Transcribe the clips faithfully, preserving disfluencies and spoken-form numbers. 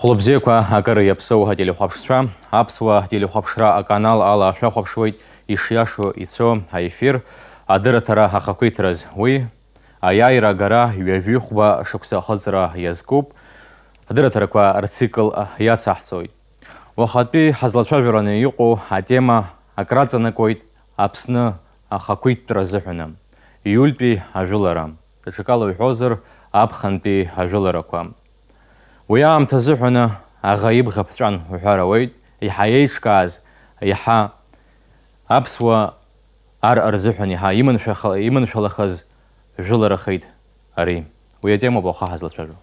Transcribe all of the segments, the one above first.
Хәлыбзиақәа, акыр иаԥсоу ателехәаԥшцәа, аԥсуа телехәаԥшра аканал ала шәахәаԥшуеит ишиашоу ицо аефир, адырраҭара ахақәиҭраз. Уи аиааира агара ҩажәихәба шықәса ахыҵра иазкуп, адырраҭарақәа рцикл иацаҳҵоит. Уахатәи ҳазлацәажәараны иҟоу атема акраҵанакуеит Аԥсны ахақәиҭтәра азыҳәаны, июльтәи ажәылара, даҽакала уҳәозар, аԥхынтәи ажәыларақәа. Уи аамҭа азыҳәаны аӷа ибӷа ԥҵәан уҳәар ауеит, иаҳа еиҿкааз, иаҳа аԥсуа ар рзыҳәан иаҳа иманшәаха-, иманшәалахаз жәыларахеит ари. Уи атемоуп уаха ҳазлацәажәо.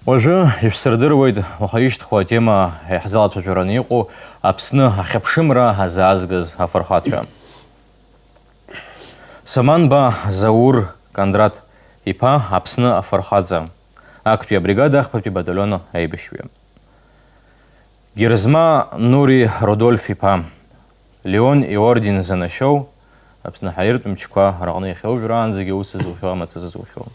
Уажәы ишәсырдыруеит уаха ишьҭху атема иаҳзалацәажәараны иҟоу Аԥсны ахьыԥшымра азаазгаз афырхацәа. Саманба Заур Кондраҭ иԥа Аԥсны афырхаҵа, актәи абригада ахԥатәи баталион аибашьҩы. Герзма Нури Рудольф-иԥа, Леон иорден занашьоу, Аԥсны ҳаиртә мчқәа раҟны иахьа уажәраанӡагьы аус зухьоу, амаҵ зызухьоу.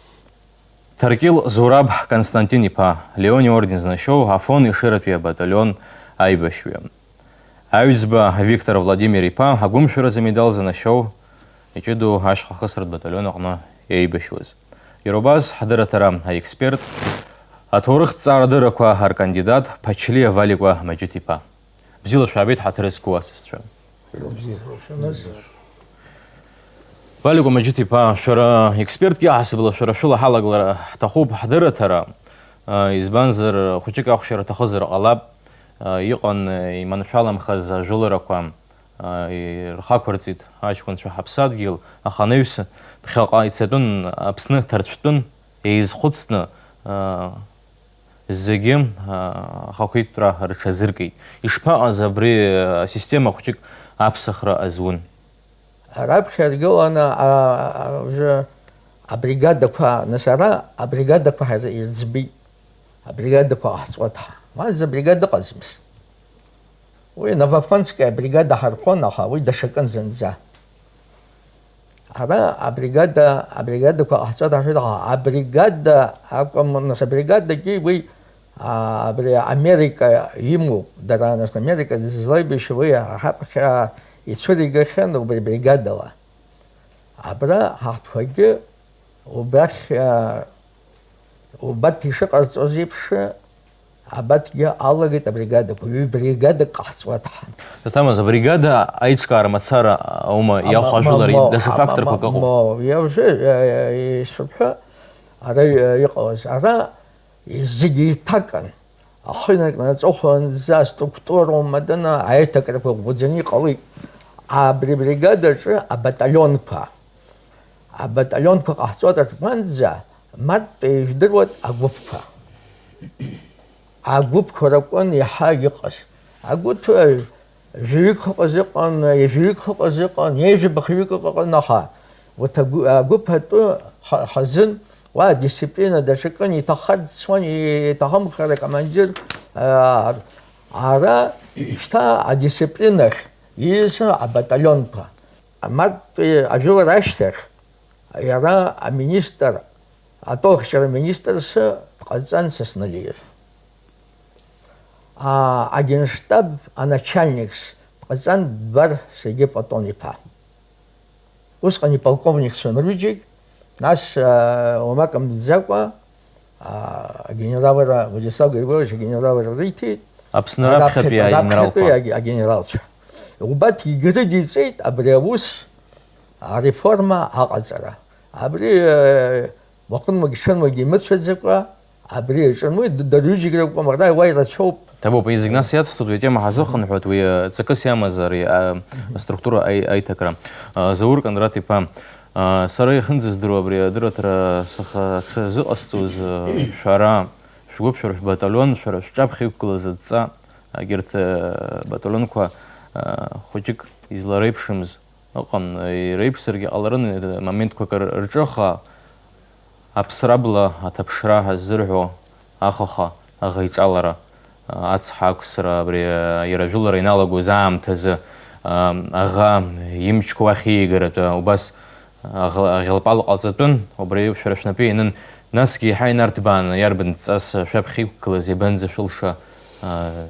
Ҭаркьыл Зураб Константин-иԥа, Леон иорден занашьоу, Афон Ешыратәи абаталион аибашьҩы. Аҩӡба Виктор Владимир-иԥа, агәымшәаразы амедал занашьоу, иҷыдоу ашьха хысратә баталион аҟны еибашьуаз. Иара убас ҳдырраҭара аексперт, аҭоурыхҭҵаарадыррақәа ркандидат Ԥачлиа Валикәа Маҷыҭ-иԥа. Бзиала шәаабеит, ҳаҭыр зқәу асасцәа. Валикәа Маҷыҭ-иԥа, шәара експертк иаҳасабала шәара шәыла ҳалагалар ҳҭахуп ҳдырраҭара, а, избанзар, хәыҷык ахәшьара аҭахызар ҟалап, а, иҟан, а, иманшәаламхаз ажәыларақәа, а, ирхақәырҵеит аҷкәынцәа ҳаԥсадгьыл, аха анаҩс ԥхьаҟа ицатәын Аԥсны ҭарцәтәын еизхәыцны, а, зегьы, а, ахақәиҭтәра рҽазыркит. Ишԥаҟаз абри, а, асистема хәҷык аԥсахра азун? Раԥхьа иргыланы, а, а, уажәы абригадақәа, нас ара абригадақәа ҳаи-, ирӡбеит. Абригадақәа ҟаҳҵоит ҳа. Маӡа абригада ыҟаӡамызт. Уи Новоафонская абригада ҳарҳәон, аха уи даҽакын зынӡа. Ара абригада, абригадақәа ҟаҳҵоит ҳҳәеит, аха абригада акәым, нас абригадагьы уи, а, абри Америка имоуп, дара, нас Америка дызлаибашьуа уи ҳаԥхьа ицәыригахьан убри абригадала. Абра ҳаҳҭқәагьы убрахь, а, убарҭ ишыҟарҵоз еиԥш, абарҭгьы алагеит абригадақәа, ҩы бригадак ҟаҳҵуеит ҳәа. Дасҭамыз, абригада аиҿкаара мацара аума, ама, иахәа ма, ажәлар ма, даҽа ама, факторқәак ма, ыҟоуп? Ма, иа уже, э, э, ишәыҳәа, ара, э, иҟалаз, ара зегьы еиҭакын. Ахы инаркны аҵыхәанӡа аструктура умаданы аиҭакрақәа ӷәӷәаӡаны иҟалеит. Абри абригадаҿы абаталионқәа, абаталионқәа ҟаҳҵоит аҿқәанӡа, маттәа ижәдыруеит агәыԥқәа. Агәыԥқәа ракәын иаҳа иҟаз. Агәыԥ, э, жәаҩык ҳәа ыҟаз ыҟан, ҩажәаҩык ҳәа ыҟаз ыҟан, ҩажәи быхҩык ыҟан, аха урҭ агәы-, агәыԥ атәы ха-, хазын, уа адисциплина даҽакын, иҭаххарцуан, иҭахымхар акомандир, а, ара шьҭа адисциплинахь ииасны абаталионқәа. Маттәи ажәылара ашьҭахь иара аминистр, атәылахьчара министрс дҟаҵан Сасналиев. А, агенштаб аначальникс дҟаҵан Дбар Сергеи Платон-иԥа. Усҟан иполковникцәан рҩыџьегь, нас, а, уамак мӡакәа, а, агенералра, Владислав Григорьевич агенералра риҭеит. Аԥсны раԥхьатәи, раԥхьатәи агенералқәа. Аге-, агенералцәа. Убарҭ егьрыдиҵеит абри аус, ареформа аҟаҵара. Абри, э, уахынлагьы-ҽынлагьы имыцәаӡакәа, абри аҿын уи д-, дара ҩыџьегь ракәым, ара уа ирацәоуп. Ҭабуп, зегь нас иацҳҵоит, уи атема ҳазыхынҳәуеит, уи, э, ҵакыс иамаз ари, э, аструктура аи-, аиҭакра. Э, Заур Кондраҭ-иԥа, э, сара иахьынӡаздыруа абри адырраҭара саха-, сшазыҟасҵоз, э, шәара, шәгәыԥ, шәара шәбаталион, шәара шәҿаԥхьа иқәгылаз адҵа, егьырҭ, э, баталионқәа, э, хәыҷык излареиԥшымз ыҟан, иреиԥшзаргьы ҟаларын, моментқәак р-, рҿы, аха аԥсра бла аҭаԥшра аззырҳәо ахаха аӷеиҿалара Ацҳа ақәсра абри, а, иара ажәылара иналагоз аамҭазы, а, аӷа имчқәа уахь иигаратәы убас аӷ-, аӷьалпал ҟалҵатәын, убри шәара шәнапы ианын, насгьы еиҳа инарҭбааны иарбан дҵас шәаԥхьа иқәгылаз иабанӡашәылша, а,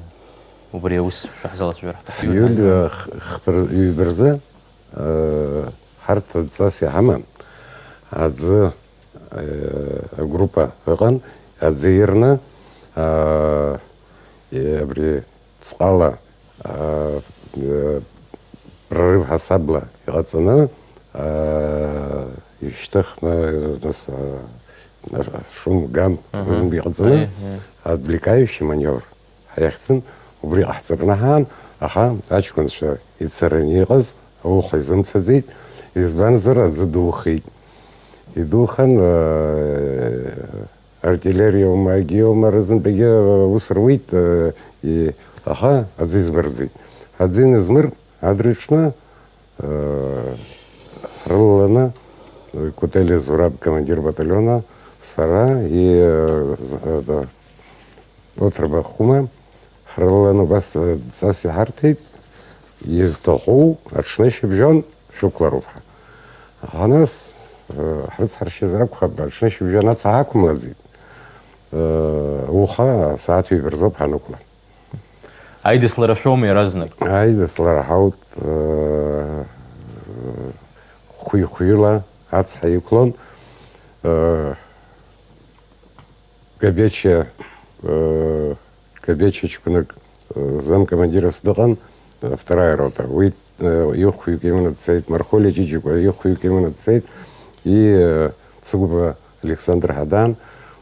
убри аус шәаҳзалацәажәар ҳҭахуп. Иҩнра х-, хԥыр-, ҩба рзы, а, ҳарҭ адҵас иҳаман, аӡы, а, агруппа ыҟан, аӡы ирны, а, и-, абри Ҵҟала, аа, э, прорыв ҳасабла иҟаҵаны, аа, ишьҭыхны, нас, аа, шум гам Аҳа. Рызынтә иҟаҵаны, Аиеи, аиеи. Отвлекающий маневр ҳаиахьӡын, убри ҟаҳҵараны ҳаан, аха аҷкәынцәа ицараны иҟаз ауха изымцаӡеит, избанзар, аӡы духеит. Идухан, аа, Артиллериоума, агьиоума рызынтәагьы аус руит, э, и-, аха аӡы избарӡит. Аӡы инызмырт, адырҩаҽны, э, ҳрылаланы, э, Кутели Зураб, командир батальона, сара и, э, з-, э, да, Оҭырба Хәыма, ҳрылаланы убас, э, дҵас иҳарҭеит, изҭаху аҽнышьыбжьон шәықәлароуп ҳәа. Аха нас, э, ҳрыцҳаршьазар акәхап, аҽнышьыбжьон ацҳа ҳақәымлаӡеит. Э, уха асааҭ ҩба рзоуп ҳанықәла. Аидыслара шәоума иаразнак? Аидыслара ҳауит, э, хәҩы-хәҩыла ацҳа иқәлон. Э, Габечиа, э, Габечиа ҷкәынак, э, замкомандирс дыҟан, э, вторая рота. Уи, э, ихәҩык иманы дцеит, Мархолиа Ҷыҷыкәа ихәҩык иманы дцеит, и, э, Цыгәба Александр Ҳадан,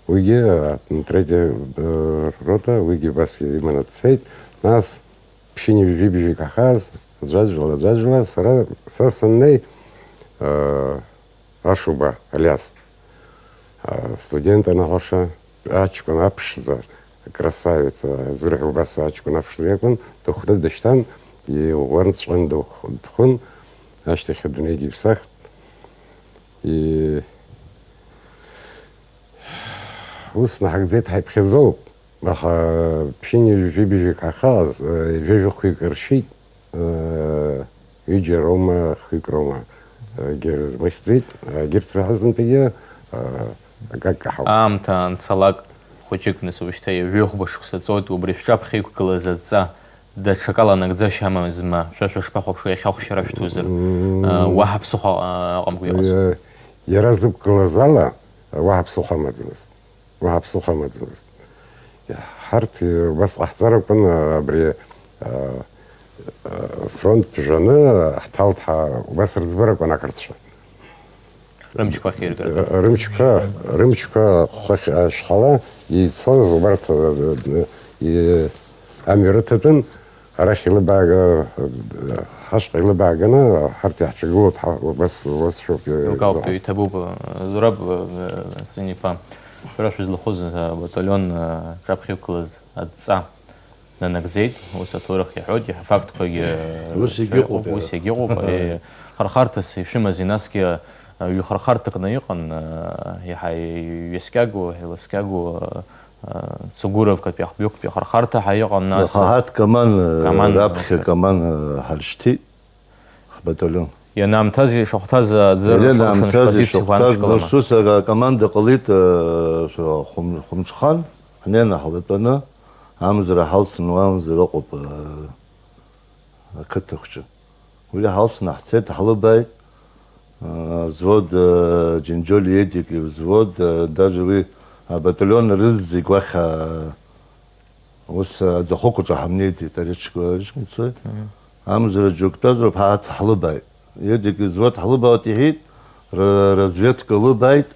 уигьы, э, третья, э, рота, уигьы убас иманы дцеит. Нас ԥшьынҩажәи бжьык ҳахаз, аӡәаӡәала, аӡәаӡәала, сара, са саннеи, э, Ашуба Алиас, а, студент анаҟәаша, аҷкәын аԥшӡа, красавица, зырҳәо убас аҷкәын аԥшӡа иакәын, дыхәны дышьҭан, иӷәӷәарнҵәҟьан дыхә-, дхәын, ашьҭахь адунеигьы иԥсахт. И-, ус наҳагӡеит, ҳаиԥхьаӡоуп. Аха ԥшьынҩажәи бжьык ҳахьааз, э, ҩажәи хәҩык ршьит, э, ҩыџьа роума, хҩык роума, э, егьырмыхьӡеит, егьырҭ раҳазынтәигьы, э, акы акаҳауп. Аамҭа анцалак, хәыҷык, нас, уажәшьҭа ҩажәи хәба шықәса ҵуеит, убри шәҿаԥхьа иқәгылаз адҵа даҽакала анагӡашьа амазма, шәа шәышԥахәаԥшуа, иахьа ахәшьара шәҭозар, э, уаҳа ԥсыхәа, э, ыҟамкәа иҟаз? Э, иара зықәгылаз ала, уаҳа ԥсыхәа амаӡамызт. Уаҳа ԥсыхәа амаӡамызт. Ҳарҭ убас ҟаҳҵар акәын, абри, а, а, фронт ԥжәаны ҳҭалт ҳа, убас рыӡбарақәан ақырҭцәа. Рымчқәа ахьиргара. Рымчқәа, рымчқәа хәахь ашьхала ицоз убарҭ, а, и-, амҩа рыҭатәын. Арахь илыбаага-, ҳашҟа илыбааганы, ҳарҭ иаҳҿагылоит, ҳа-, убас, убас шоуп, Еилкаауп, изаҳаз. Иҭабуп, Зураб, э, Синиԥа, шәара шәызлахәыз, э, баталион, э, ҿаԥхьа иқәгылаз адҵа нанагӡеит, ус аҭоурых иаҳәоит, иаҳа фактқәагьы, э, Ус егьыҟоуп, ус иара. Егьыҟоуп, э, хархарҭас ишәымази, насгьы, э, ҩхархарҭакны иҟан, э, иаҳа иҩаскьагоу, еиласкьагоу, э, Цугуровкатәи ахәҩыктәи ахырхарҭа ҳәа иҟан, нас Аха ҳарҭ Каман, Каман, раԥхьа ҳәа. Каман, ҳаршьҭит, ҳбаталион. Ианаамҭаз ишахәҭаз аӡы Ианаамҭаз рхылшон шәпозициақәа ишахәҭаз, аншәкылама? Нас ус акоманда ҟалеит, хәым-, хәымҽхан, ҳнеины ҳлатәаны, амзара ҳалсны, уа амзара ыҟоуп, ақыҭа хәҷы. Уи ҳалсны ҳцеит, ҳлыбааит, аа, взвод, аа, Џьынџьоли Едик ивзвод, аа, даже уи абаталион рызегь уахь, аа, ус, аа, аӡахәыкәаҿы ҳамнеиӡеит, ари ҽк-, ари ҽк ицоит. Мгм. Амзара џьоук тәазароуп, ҳаҭ-, ҳлыбааит. Едик ивзвод ҳлыбаауеит иҳәеит, ра-, разведка лыбааит,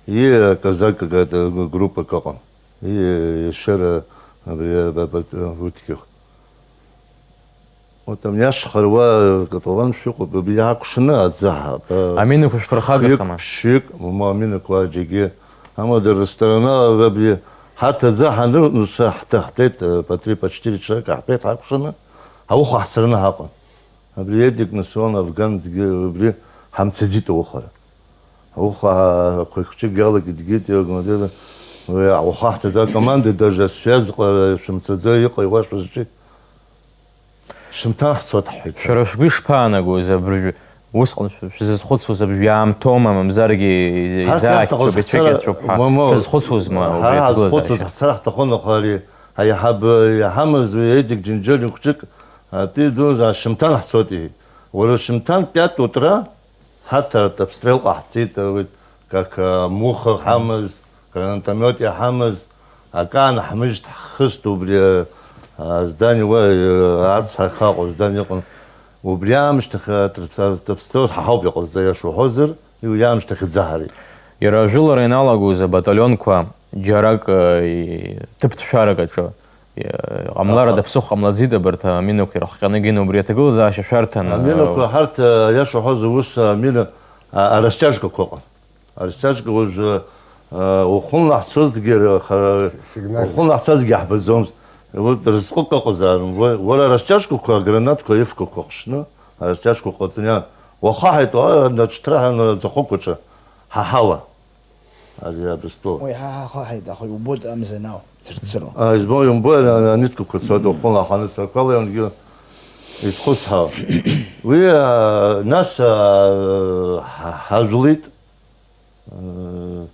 и казак г-, группак ыҟан. И ешьара абри аба-, абатәи урҭгьы. Вот, абни ашьхаруа котлован шәыҟоуп, абри иаакәшаны аӡы ҳа-, ба-, Аминақәа шәԥырхагахама? Хҩык, ԥшьҩык, моу аминақәа џьаргьы. Амала дара рсторона, абри ҳарҭ аӡы ҳанрылҵ, ҳҭаҳтәеит, э, по три, по четыре человека ҳтәеит ҳакәшаны, ауха ҳцараны ҳаҟан. Абри Едик нас уан афганцгьы, абри ҳамцаӡеит аухара. Ауха ақәа хәҷык иалагеит, дгеит, иагон, дера, Уи ауахаҳҵаӡа акоманда даже асҩаҵәҟьа шәымцаӡо иҟоу иуашәызҿи? Шьымҭан ҳцоит ҳҳәеит. Шәара шәгәы ишԥаанагоз абыржәы? Усҟан шә-, шәзызхәыцуаз абыржәы иаамҭоума, мамзаргьы изаахьчоуп, ицәыгьацәоуп ҳәа шәазхәыцуазма убри аҭагылазаашьа? Ҳара ҳазхәыцуаз ҳцар ҳҭахын, аха ари аиҳабы иҳамаз уи Едик Џьынџьал ихәҷык, атәи дуӡӡа ашьымҭан ҳцоит иҳәеит. Уара шьымҭан пиатә утра Ҳарҭ, ҳарҭ обстрел ҟаҳҵеит, уи как, а, муха ҳамаз, гранатомет иҳамаз, акы аанаҳмыжьт, ҳхыст убри, а, здание, уа, а, ацҳа ахаҟоу здание ыҟан. Убри аамышьҭахь, а, т-, т-, обстрел ҳа ҳауп иҟазҵаз, аиаша уҳәозар, уи аамышьҭахь иӡаҳарит. Иара ажәылара ианалагоз абаталионқәа џьарак, а, и-, ҭыԥ ҭшәарак аҿы Иа-, ҟамларада, аха ԥсыхәа ҟамлаӡеит абарҭ аминақәа ирыхҟьаны, егьин убри аҭагылазаашьа шәарҭан, аминақәа, а, ҳарҭ, а, иаша уҳәозар, ус, а, амина, а, арастиажкақәа ыҟан. Арастиажка уажәы, а, ухәынла ҳцозҭгьы, ра-, ха-, с-, сигнальный. Ухәынла ҳцазҭгьы ҳбаӡомызт. Урҭ рызҟык ыҟазаарын. Уа-, уара арастиажкақәа, агранатқәа, ифкақәа хшны, арастиажкақәа ҟаҵаны иаан. Уахаҳаит, а, аҿыҭра ҳәа, аӡахәықәаҿы, ҳаҳауа. Ари абыстол. Уи ҳа ҳахаҳаит, аха иубоит амза нау, цырцыруа. А, избо, иумбои, а, анитқәақәа цоит, уахынла аханы сақәала иангьы изхысҳәаауа. Уи, а, нас, а, ҳа-, ҳажәлеит, а,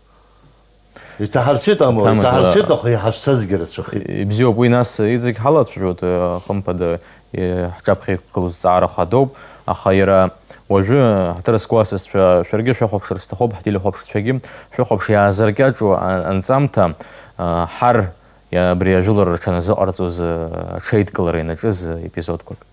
иҭаҳарцәеит, амала, ҭамыз, иҭаҳарцәеит, а, аха иҳазцазгьы рацәахеит. Ибзиоуп, уи нас иҵегь ҳалацәажәоит, а, хымԥада. Е, ҳҿаԥхьа иқәгылоу зҵаарахадоуп, аха иара уажәы ҳаҭыр зқәу асасцәа, шәаргьы шәахәаԥшыр сҭахуп, ҳтелехәаԥшцәагьы шәыхәаԥш иаазыркьаҿу а-, анҵамҭа, а, ҳар, иа-, абри ажәылара рҽаназыҟарҵоз, а, аҽеидкылара ианаҿыз, а, епизодқәак.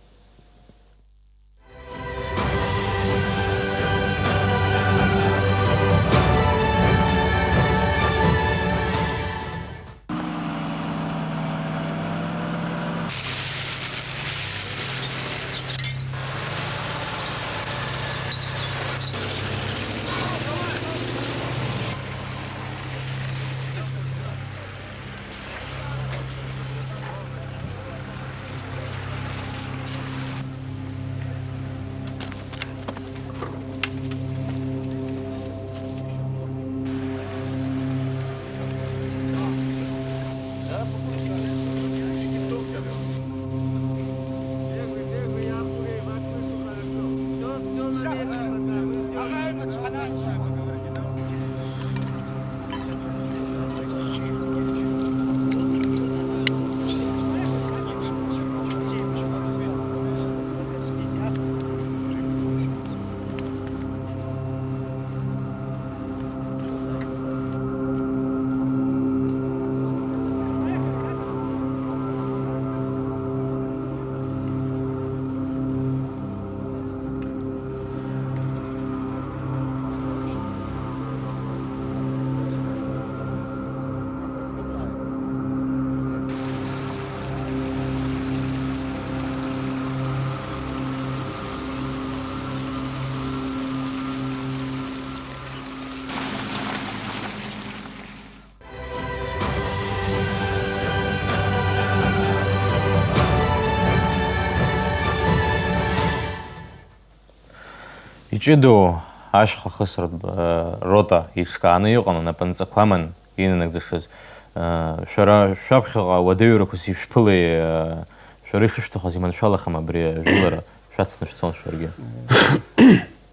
Иҷыдоу ашьха хысратә, э, рота еиҿкааны иҟан, анапынҵақәа аман инанагӡашаз. Э, шәара шәаԥхьаҟа уадаҩрақәас ишәԥылеи, э, шәара ишышәҭахыз иманшәалахама абри ажәылара? Шәацны шәцон шәаргьы.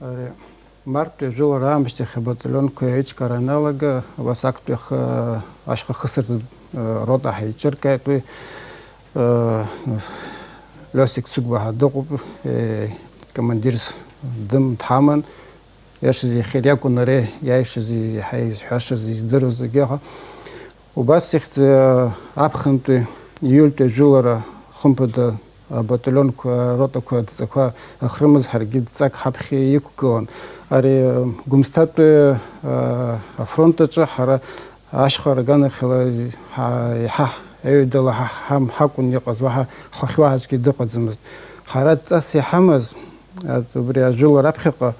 Ари марттәи ажәылара аамышьҭахь абаталионқәа еиҿкаара аналага, абас актәи х-, ашьха хысыртә, э, рота ҳаиҿыркааит. Уи, э, Лиосик Цыгәба ҳәа дыҟоуп, э, командирс дым-, дҳаман. Иашаз иахьа иакәын ари иааишаз, иаҳа изҳәашаз, издыруаз зегьы, аха убас ихьӡ, аԥхынтәи июльтәи ажәылара хымԥада абаталионқәа, аротақәа адҵақәа ахьрымаз ҳаргьы дҵак ҳаԥхьа иқәгылан. Ари, Гәымсҭатәи, а, афронт аҿы ҳара ашьха рганахьала зи-, ҳа-, иаҳа аҩадала ҳа-, ҳам-, ҳакәын иҟаз, уаҳа хәахьуа аӡәгьы дыҟаӡамызт. Ҳара дҵас иҳамаз, а, убри ажәылара аԥхьаҟа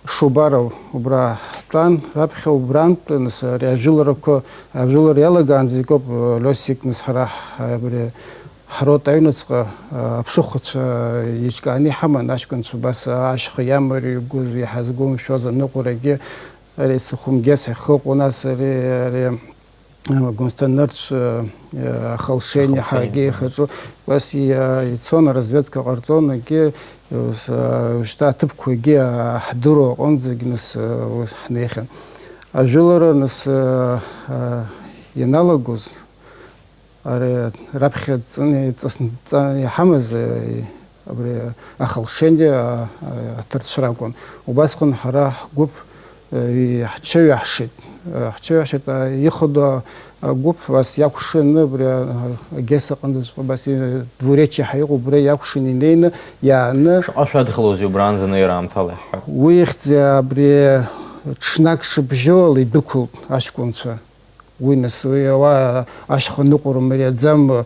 Шубаров убра ҳтәан, раԥхьа убрантәи, нас, ари ажәыларақәа, ажәылара иалагаанӡа икоуп, Лиосик, нас, ҳара ҳ-, абри ҳрота аҩныҵҟа, а, аԥшыхәцәа еиҿкааны иҳаман, аҷкәынцәа убас ашьха иамариагоз, иҳазгәымшәоз аныҟәарагьы, ари Сухум Гес ҳәа ихы ыҟоу, нас, ари, ари Гәымсҭа нырцә, э, э, ахылшени Ахылшени, ҳаргьы аха. Ихаҿу, убас иа-, ицон, аразведка ҟарҵон, егьи, э, с-, э, шьҭа аҭыԥқәагьы, а, ҳдыруа аҟынӡагь нас, э, ус ҳнеихьан. Ажәылара нас, э, э, ианалагоз, ари раԥхьа ҵаны, ҵасны, ҵа-, иҳамаз, э, абри ахылшени, а, а, аҭарцәра акәын. Убасҟан ҳара ҳгәыԥ, э, ҳҽеиҩаҳшеит. Э, ҳҽеиҩаҳшеит, а, ихадоу агәыԥ абас иакәшаны, абри, а, Геса аҟынӡаҵәҟьа абас, э, двуречие ҳәа иҟоуп, убра иакәшаны инеины, иааны. Шаҟа шәадхалозеи убранӡа анеира аамҭала иаҳҳәап? Уи ихьӡ абри ҽнак шыбжьоуала идәықәылт аҷкәынцәа. Уи нас, уи ауаа ашьха ныҟәара мариаӡам,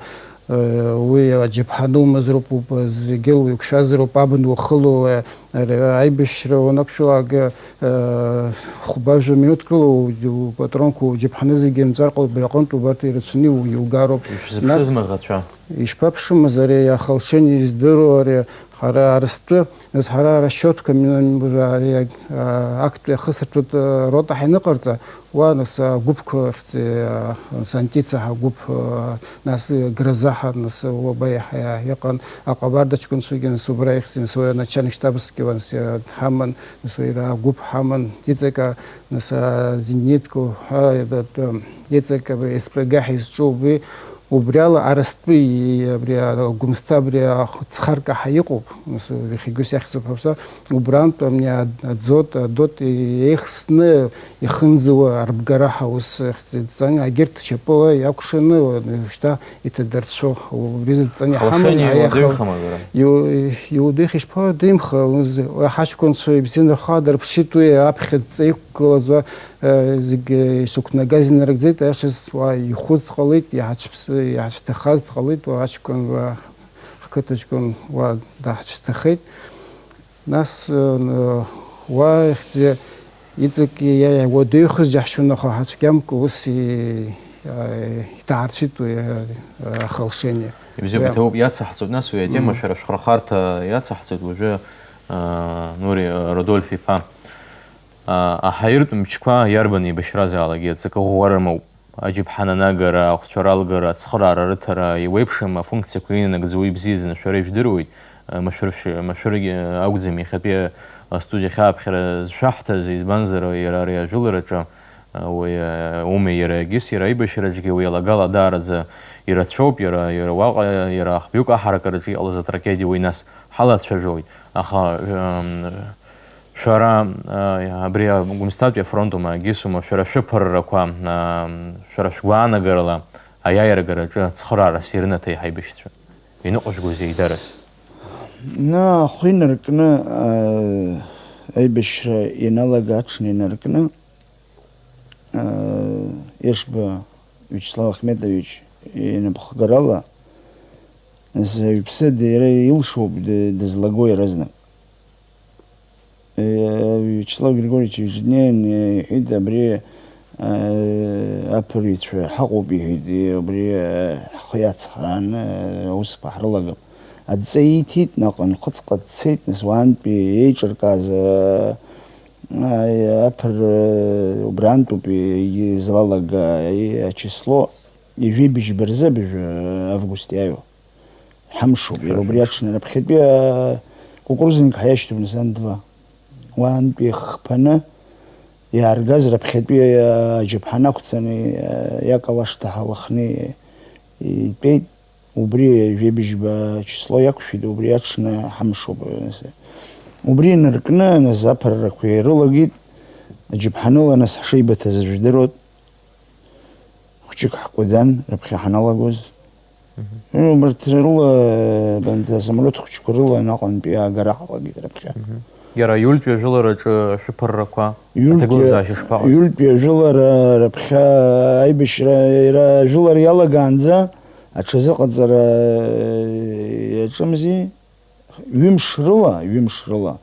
э, уи аџьаԥҳаны умазароуп, уба-, зегьы уеиқәшәазароуп, абна уахыло, э, ари аибашьра уанақәшәалак, э, хәба-жәа минуҭк рыла у-, упатронқәа уџьаԥҳаны зегьы нҵәар ҟалоит, убри аҟынтә убарҭ ирацәаны иу-, иугароуп. Ишәзыԥшызма аӷацәа? Ишԥаԥшымыз ари ахылшени издыруа ари Ҳара Арыстәы, нас ҳара расчиотка мин-, ари, а, актәи ахысырҭатә, а, рота ҳаныҟарҵа, уа, нас, а, гәыԥқәа ахьӡ, а, нас Антица ҳәа гәыԥ, а, нас Гроза ҳәа, нас уаба иаҳ-, иаҳ-, иҟан, аҟабарда ҷкәынцәагьы, нас убра ихьӡ, нас уи аначальник штабскгьы уа, нас иара дҳаман, нас уи иара агәыԥ ҳаман, иҵегь, а, нас, а, зенитка ҳәа, а, иҵегь, а, С П Г ҳәа изҿу уи, Убри ала Арыстәи, абри, а, Гәымсҭа абри, а, х-, цхаркаҳа иҟоуп, нас, иахьагьы ус иахьӡуп ҳәа, убрантә амни а-, аӡот, адот еихсны ихынӡауа арбгара ҳәа ус ахьӡ-, дҵан, агьырҭ шьапыла иакәшаны, уа, шьҭа иҭадырцәо, убри зыдҵан иҳаман, Ахылшени аиаха-, иуадеихама, бара? Иу-, иудеих ишԥауадеимха, уз-, уа ҳаҷкәынцәа ибзианы рхы аадырԥшит, уи аԥхьа дҵа иқәгылаз, уа, Э, зегь, э, ишықәнагаз инарыгӡеит, аиашаз уа ихәыз дҟалеит, иҳацәԥс-, иҳацәҭахаз дҟалеит, уа аҷкәын, уа ҳқыҭаҷкәын уа даҳцәҭахеит. Нас, э, н-, уа ихьӡ-, иҵегь иа-, иа-, уадаҩхыз џьаҳшьон, аха ҳацәгьамкәа ус и-, а, иҭаарцәит уи, э, э, ахылшени. Ибзиоуп, Уи иҭабуп, иацаҳҵоит, нас уи атема, Мгм. Шәара шәхырхарҭа иацаҳҵоит уажәы, э, Нури, э, Рудольф иԥа. А, аҳаиртә мчқәа иарбан еибашьразаалак аҵакы ӷәӷәа рымоуп. Аџьаԥҳан анагара, ахәцәа ралгара, ацхыраара рыҭара, еиуеиԥшым афункциақәа инанагӡо уи бзиаӡаны шәара ижәдыруеит. А, машәыршәа-, машәыргьы акәӡам иахьатәи астудиа ахьааԥхьара зшәаҳҭаз, избанзар, иара ари ажәылараҿы, а, уи, а, уми иара егьыс, иара аибашьраҿгьы уи алагала даараӡа ирацәоуп, иара, иара уаҟа, иара ахбҩык аҳаракыраҿы иҟалаз атрагедиа уи нас ҳалацәажәоит. Аха, м, Шәара, а, абри Гәымсҭатәи афронтума, егьысума, шәара шәыԥыррақәа, а, шәара шәгәаанагарала аиааирагараҿы ацхыраарас ирынаҭеи ҳаибашьцәа? Иныҟәыжәгозеи еидарас? Ахы инаркны, а, аибашьра ианалага аҽны инаркны, а, Ешба Виачеслав Ахметович инапхгарала, нас иԥсы иара илшоуп д-, дызлаго иаразнак. Виачеслав Григорьевич днеин иҳәеит, абри, э, аԥырҩцәа ҳаҟоуп, иҳәеит, абри, э, ҳхы иацхрааны, э, аусқәа ҳрылагап. Адҵа ииҭеит, наҟ нхыҵҟа дцеит, нас уаантәи еиҿыркааз, э, аԥыр, э, убрантәуп излалага, э, ачисло ҩажәи быжьба рзы, абыржәы, э, август иаҩуа. Ҳамшуп, иара убри аҽны раԥхьатәи, а, кукурузник ҳаиашьҭуп, нас, ан два. Уаантәи ихԥаны иааргаз раԥхьатәи, а, аџьаԥҳан ақәҵаны, а, иакалашҭа ҳалахны итәеит. Убри жәибжьба число иақәшәеит, убри аҽны ҳамшуп, нас. Убри инаркны, нас, аԥыррақәа ирылагеит, аџьаԥҳаныла, нас, ҳшеибыҭаз жәдыруеит. Хәҷык ҳкәадан, раԥхьа ҳаналагоз. Мгм. Э, убарҭ рыла, абанҭ асамолиот хәҷқәа рыла анаҟантәи аагара ҳалагеит раԥхьа. Мгм. Иара иультәи ажәылараҿы ашәыԥыррақәа, Иультәи, аҭагылазаашьа шԥаҟаз? Иультәи ажәылара раԥхьа аибашьра, иара ажәылара иалагаанӡа аҽазыҟаҵара, э, иаҿымзи. Ҩымш рыла, ҩымш рыла,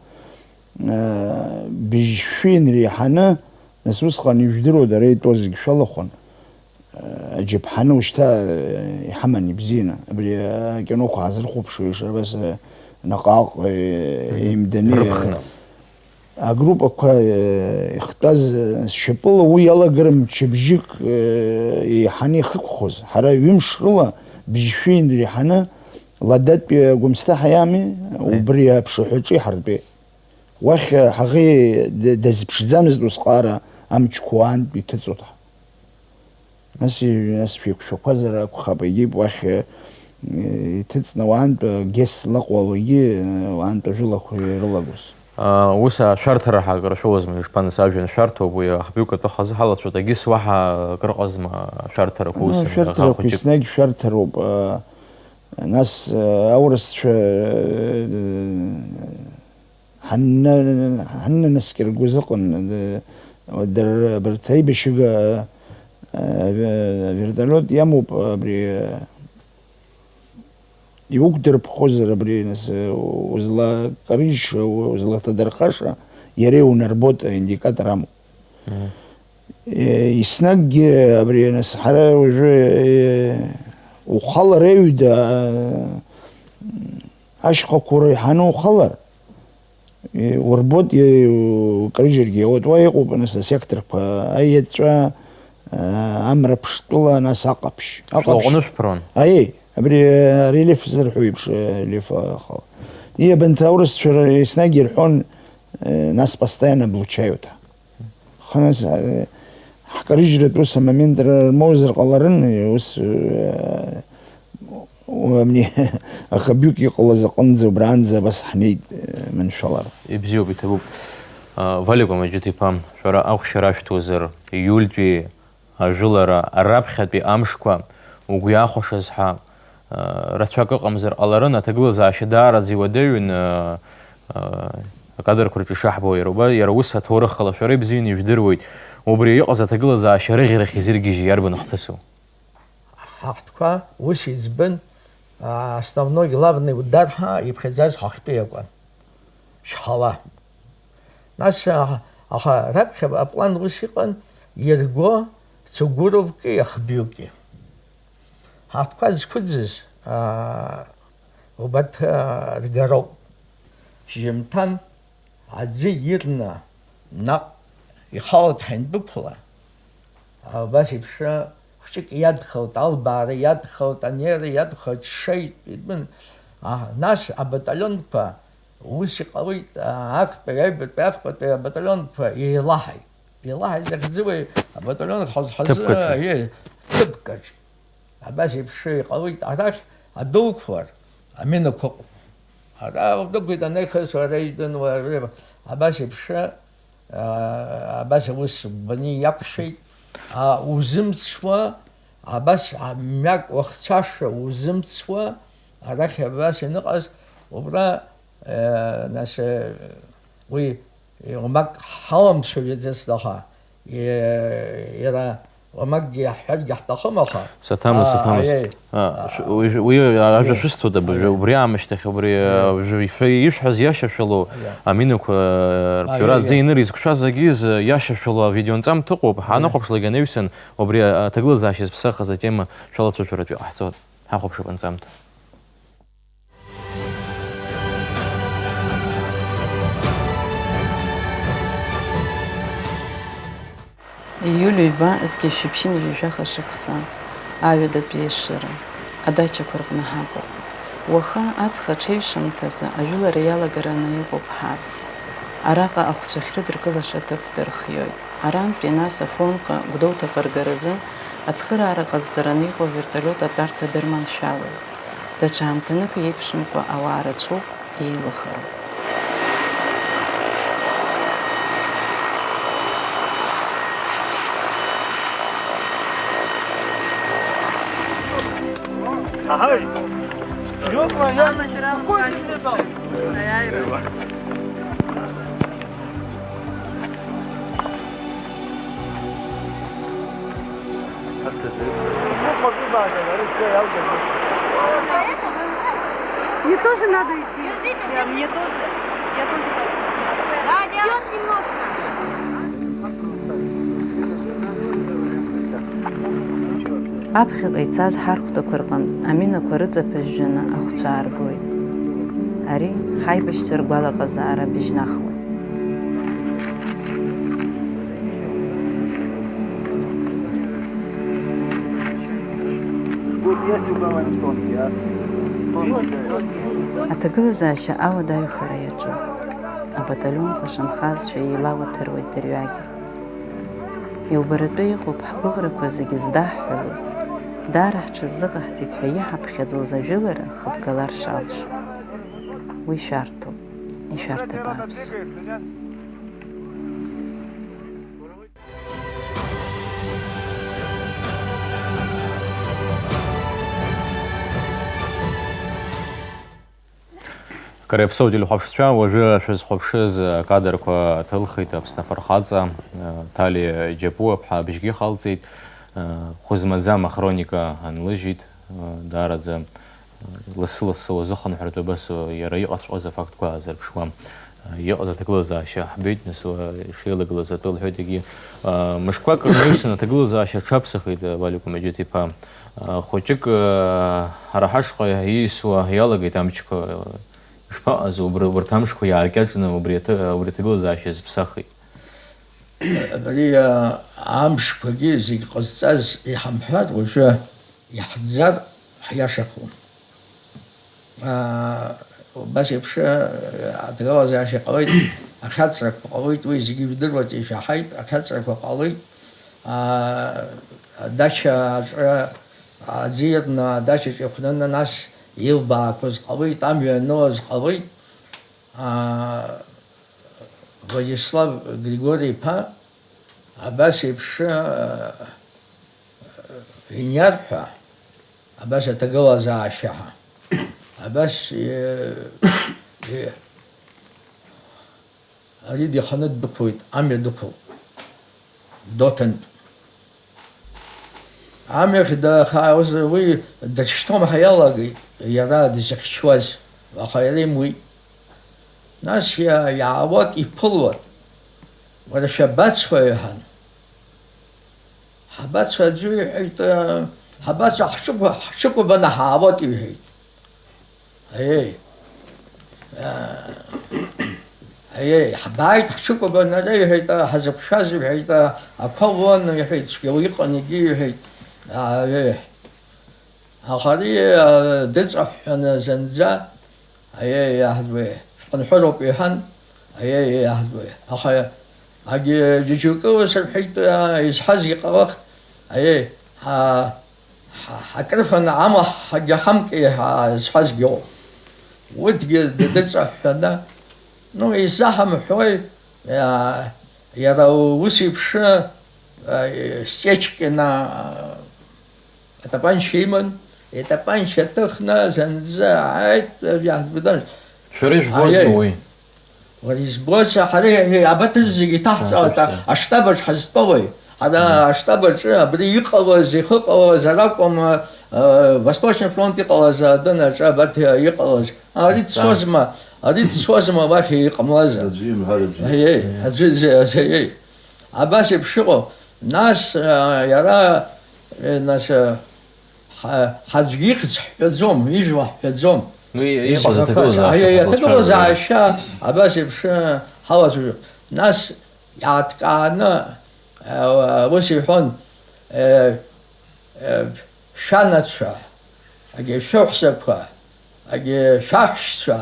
э, быжьшәы инреиҳаны, нас усҟан ижәдыруада, ара итәоу зегь шәалахәын, э, аџьаԥҳаны ушьҭа, э, иҳаман ибзианы. Абри, э, акиноқәа ҳазырхәаԥшуеишь, абас, э, наҟ-ааҟ, э, Мгм. еимданы, э, Ирыԥхны. Агруппақәа, э, ихтәаз, э, зшьапыла уи иалагар мчыбжьык, э, еиҳаны ихықәхоз. Ҳара ҩымш рыла бжьшәи инреиҳаны Ладатәи Гәымсҭа ҳаиами, Аи. Убри аԥшаҳәаҿы иҳартәеит. Уахь, э, ҳаӷеи д-, дазԥшӡамызт усҟара амчқәа уаантә иҭыҵуа. Нас, нас шәеиқәшәақәазар акәхап, егьип уахь, э, иҭыҵны уаантә, э, Гес лаҟәуалагьы, э, уаантә ажәылақәа ирылагоз. А, ус ашәарҭара ҳәа акыр шәоуазма, ишԥаныс, ажәҩан шәарҭоуп, уи ахбҩык атәы хазы ҳалацәоуп, агьыс уаҳа акыр ыҟазма ашәарҭарақәа ус Ну, ашәарҭарақәа анахәыҷык? Еснагь шәарҭароуп, э, нас, э, аурысцәа, э, ҳанна-, ҳаннанаскьа ргәы азыҟан, э, дара, абарҭ аибашьыга, э, вертолиот иамоуп, абри, э, иуқәдырԥхозар, абри, нас, э, узлакарыжьша, узлаҭадырхаша, иара иунарбоит, аиндикатор амоуп. Мгм. Э, еснагьгьы абри, нас, ҳара уажәы, э, ухалар аҩда, э, ашьхақәа уреиҳаны ухалар, Урбот, укарыжьыргьы, вот уа иҟоуп, нас, асекторқәа, аеҵәа, амра ԥштәыла, нас аҟаԥшь. Аҟаԥшь. Шәлаҟәны шәԥырон? Аиеи, абри, арельеф зырҳәо еиԥш, арельеф ахала. Иабанҭ аурысцәа еснагь ирҳәон, нас постоянно облучают ҳәа. Ханас, э, ҳкарыжьратә ус амомент рмоузар ҟаларын, ус, э, уамни ахабҩык иҟалаз аҟынӡа, убраанӡа абас ҳнеит, э, маншәалара. Ибзиоуп, иҭабуп. А, Валико Маџьыҭ-иԥа, шәара ахәшьара шәҭозар, июльтәи ажәылара раԥхьатәи амшқәа угәы иахәашаз ҳәа, а, рацәак ыҟамзар ҟаларын, аҭагылазаашьа даараӡа иуадаҩын, а, а, акадрқәа рҿы ишаҳбо, иара уба-, иара ус аҭоурых ала шәара ибзианы ижәдыруеит. Убри иҟаз аҭагылазаашьа рыӷьарахь изыргьежьи иарбан хҭысу? Ҳахәҭқәа ус иӡбын, а, основной, главный удар ҳәа иԥхьаӡаз ҳахәтәы иакәын. Шьхала. Нас, а, аха раԥхьа аплан ус иҟан, ирго Цугуровки ахбҩыки. Ҳахәҭқәа зқәыӡыз, а, убарҭ, а, ргароуп. Шьыжьымҭан аӡы ирны наҟ ихалт ҳаинбықәла. Абас еиԥш хәҷык иадхалт, албаара иадхалт, анеира иадхалт, шеит, итәын. А, нас абаталионқәа ус иҟалеит, а, актәи, аҩбатәи, ахԥатәи абаталионқәа еилаҳаит. Еилаҳаит захьӡуи абаталион хаз-, хазы, Ҭыԥкаҿы. Аиеи, ҭыԥкаҿ. Абас еиԥш иҟалеит, арахь адәылхуар, аминақәа ыҟоуп. Ара удәықәлеит, анеихыс, ара идәын, уара, абас еиԥш, аа, абас аус баны иақәшәеит, аа, узымцуа, абас, а, мҩак уахцаша узымцуа, арахь абас ианыҟаз, убра, э, нас, э, уи, э, уамак ҳаламцәажәаӡацт аха, э, иара уамакгьы иаҳҳәаргьы ҳҭахым, аха, Саҭамыз, аа, саҭамыз. Аиеи. А, Аа, шә-, уи, уи ажәа Аиеи. Шәысҭоит, аб-, Аиеи. Убри аамышьҭахь, убри, а, Аиеи. Уажәы шәа ишәҳәаз иашьашәалоу, Аиеи. Аминақәа, а, Аиеи, рбиура аӡы аиеи. Инырызкшәаз агьиз, а, иашьашәалоу авидеоанҵамҭа ыҟоуп, Аиеи. Ҳаныхәаԥшлак анаҩсан, убри, а, аҭагылазаашьа зыԥсахыз атема шәалацәажәаратәы иҟаҳҵоит. Ҳахәаԥшып анҵамҭа. Ииуль ҩба, зқьи жәшәи ԥшьынҩажәи жәаха шықәса, аҩадатәи Ешыра, адачақәа рҟны ҳаҟоуп. Уаха аҵх аҽеиҩшамҭазы ажәылара иалагараны иҟоуп ҳар. Араҟа ахәцәа ахьрыдыркылаша аҭыԥ дырхиоит. Арантәи нас Афонҟа, Гәдоуҭаҟа ргаразы ацхыраара ҟазҵараны иҟоу аверталиот атәарҭа дырманшәалоит. Даҽа ҳамҭанык еиԥшымкәа ауаа рацәоуп, еилыхароуп. Ага. Ё-моё, какой ты там? Мне тоже надо идти. Мне тоже. Я тоже хочу. Идёт немножко. Аԥхьаҟа ицаз ҳархәҭақәа рҟынтә аминақәа рыҵаԥыжәжәаны ахәцәа ааргоит. Ари ҳаибашьцәа ргәалаҟазаара быжьнахуеит. Аҭагылазаашьа ауадаҩхара иаҿуп. Абаталионқәа шанхазшәа еилауаҭыруеит дырҩегьых. Иубаратәы иҟоуп ҳгәыӷрақәа зегьы здаҳҳәалоз, даара ҳҽазыҟаҳҵеит ҳәа иҳаԥхьаӡоз ажәылара хыбгалар шалшо. Уи шәарҭоуп, ишәарҭа бааԥсуп. Кара иаԥсоу ателехәаԥшцәа, уажәы шәызхәаԥшыз акадрқәа ҭылхит Аԥсны афырхаҵа, Ҭали Џьапуаԥҳа абжьгьы халҵеит, хәы змаӡам ахроника анлыжьит, даараӡа лассы-лассы уазыхынҳәыртә абас иара иҟаҵәҟьаз афактқәа аазырԥшуа. Иҟаз аҭагылазаашьа ҳбеит, нас уа ишеилагылаз атәы лҳәеит егьи. Мышқәак рнаҩсан аҭагылазаашьа аҽаԥсахит Валико Меџьыҭ-иԥа. Хәыҷык ҳара ҳашҟа ииасуа иалагеит амчқәа. Ишԥаҟаз, убри, убарҭ амшқәа иааркьаҿны убри аҭы-, убри аҭагылазаашьа зыԥсахит? Абри, а, амшқәагьы зегь ҟазҵаз иҳамҳәар, уажәы иаҳӡар ҳиашахом. Аа, убас еиԥш, а, аҭагылазаашьа ҟалеит, ахьаҵрақәа ҟалеит, уи зегьы ижәдыруеит, ишәаҳаит, ахьаҵрақәа ҟалеит. Аа, адача аҿы аӡы иарны, адачаҿ ихәнаны, нас илбаақәаз ҟалеит, амҩа анылаз ҟалеит. Аа, Владислав Григори-иԥа абас еиԥш, а, иниарҳәа, абас аҭагылазаашьа ҳәа, абас, е, е, ари диханы ддәықәлеит, амҩа дықәлт, Доҭантә. Амҩахь дахааиуаз уи дышьҭоума ҳәа иалагеит, иара дызхьчуаз, аха иара имуит. Нас иа-, иаауеит, иԥылоит. Уара шәабацои? Иҳәан. Ҳабацо аӡәы иҳәеит, ҳабацо ҳҽыкәа-, ҳҽыкәабаны ҳаауеит, иҳәеит. Аиеи. Аиеи, ҳбааит, ҳҽыкәабаны ара, иҳәеит, ҳазықәшәаз, иҳәеит, ақәа луан, иҳәеит, цәгьала иҟан, егьи, иҳәеит. Аиеи. Аха ари, а, дыҵаҳәҳәаны зынӡа, аиеи, иаҳӡбеи, шәхынҳәыроуп, иҳәан, аиеи, иаҳӡбеи. Аха егьи џьоукы ус рҳәеит, а, изҳәаз иҟалахт, аиеи, ҳа-, ҳа-, ҳакрыфаны амаҳагьы ҳамкеи ҳәа зҳәазгьы ыҟоуп. Урҭгьы дыҵаҳәҳәаны, ну, изаҳамҳәои, иа-, иара ус еиԥш, а, Стечкина, а, атапанча иман, итапанча ҭыхны зынӡа ааит, иаҳзбоит. Шәара ижәбозма Аиеи. Уи? Уара избоз, ҳара абаҭыр зегьы иҭаҳҵалт, Иҭаҳҵалт. Аштаб аҿы ҳазтәоуи? Ҳара Мгм. Аштаб аҿы абри иҟалаз, ихыҟалаз аракәым, а, Восточный фронт иҟалаз адын аҿы абарҭ иҟалаз. Ари Аҵаа. Дцозма, ари дцозма уахь иҟамлазар? Аӡәы имҳәар аӡәы. Аиеи, Аиеи. Аӡәы, аӡәы, аиеи. Абас еиԥш иҟоу. Нас, а, иара, э, нас, а, Ҳа-, ҳаӡәгьы ихьӡ ҳҳәаӡом, ижәла ҳҳәаӡом. Уи иҟаз Ижәлақәа, аҭагылазаашьа аиеи, ҳазхәыцуа аҭагылазаашьа абас еиԥш ҳалацәажәоит. Нас иааҭкааны, а, ус иҳәон, э, э, шәанацәа, агьи шәыҳәсақәа, агьи шәаҳәшьцәа,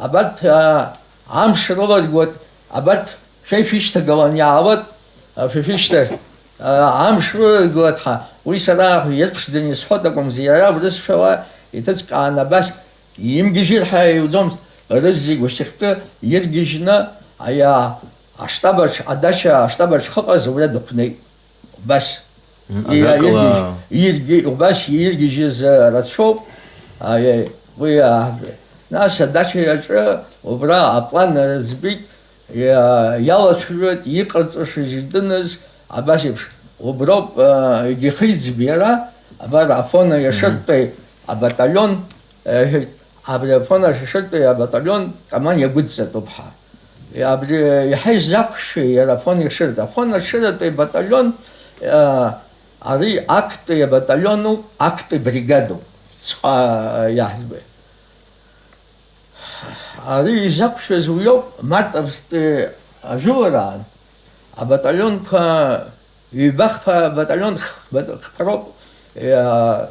абарҭ, а, амш рыларгоит, абарҭ Шәа ишәышьҭагылан иаауеит, шәа шәышьҭахь, амш рылагылеит ҳәа, уи сара ирԥшӡаны исҳәоит акәымзи, иара урысшәала иҭыҵҟьаан абас, имгьежьыр ҳәа иуӡомызт, рызегь ушьҭахьтәы иргьежьны, аиа, аштабаҿ, адача аштабаҿ хыҟаз убра дықәнеит. Убас. М, Иа-, ажәакала, иргьежь-, иргьы-, убас иргьежьыз, а, рацәоуп. Аиеи, уи, а, нас адача иаҿы убра аплан рыӡбеит, иа-, иалацәажәоит, иҟарҵашаз идыныз, абас еиԥш, уброуп, а, егьихиӡб иара, абар, Афона Мгм. Иашыртәи абаталион, а, иҳәеит, абри Афона Иашыртәи абаталион Каман иагәыдҵатәуп ҳәа. Абри иаҳа изақәшәеи иара Афон Иашыртәи? Афон Иашыртәи абаталион, а, ари актәи абаталионуп, актәи бригадоуп, ҵҟа иаҳӡбеит. Ари изақәшәаз уиоуп, мартовские ажәылараан абаталионқәа, ҩба-хԥа баталион х-, бат-, хԥароуп, иа-,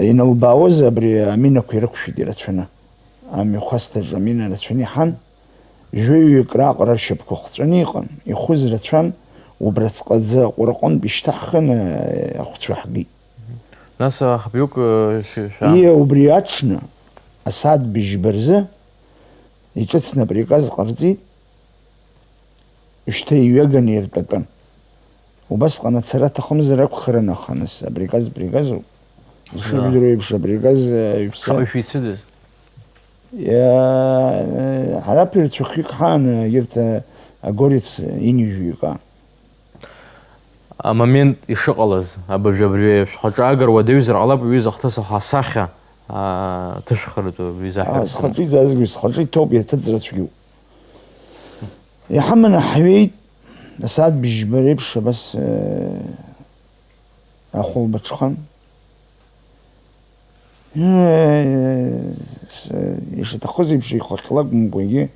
Иналбаауаз абри аминақәа ирықәшәеит ирацәаны. Амҩахәасҭаҿы амина рацәаны иҳан, жәаҩык раҟара ршьапқәа хҵәаны иҟан, ихәыз рацәан, убраҵәҟьа аӡы аҟәраҟынтә ишьҭаҳхын, ахәцәа ҳгеит. Нас, а, хәҩык, э, шә-, шәа- Ие, убри аҽны, асааҭ быжьба рзы, иҿыцны априказ ҟарҵеит, шьҭа иҩаганы иртәатәан. Убасҟан ацара аҭахымзар акәхарын, аха нас априказ приказ ауп. Ишыжәдыруа еиԥш, априказ, э, ҩԥса. Шаҟа шәицыдыз? Иа-, ҳара ԥырцәа хҩык ҳаан, егьырҭ, а, агорец инижәҩык аан. Амомент ишыҟалаз, абыржә абри шәхаҿы агыр уадаҩзар ҟалап, уҩыза ахҭыс ахасахьа, а, ҭышәхыртә уҩыза А, аҳәарҭа. Схаҿы иҵазгьы, схаҿы иҭоуп, иаҭыҵра цәгьоуп. Иҳаманы ҳҩеит, асааҭ быжьба реиԥш абас, э, ахәылбыҽхан. Э, с-, ишаҭахыз еиԥш ихахьла акәымкәагьы,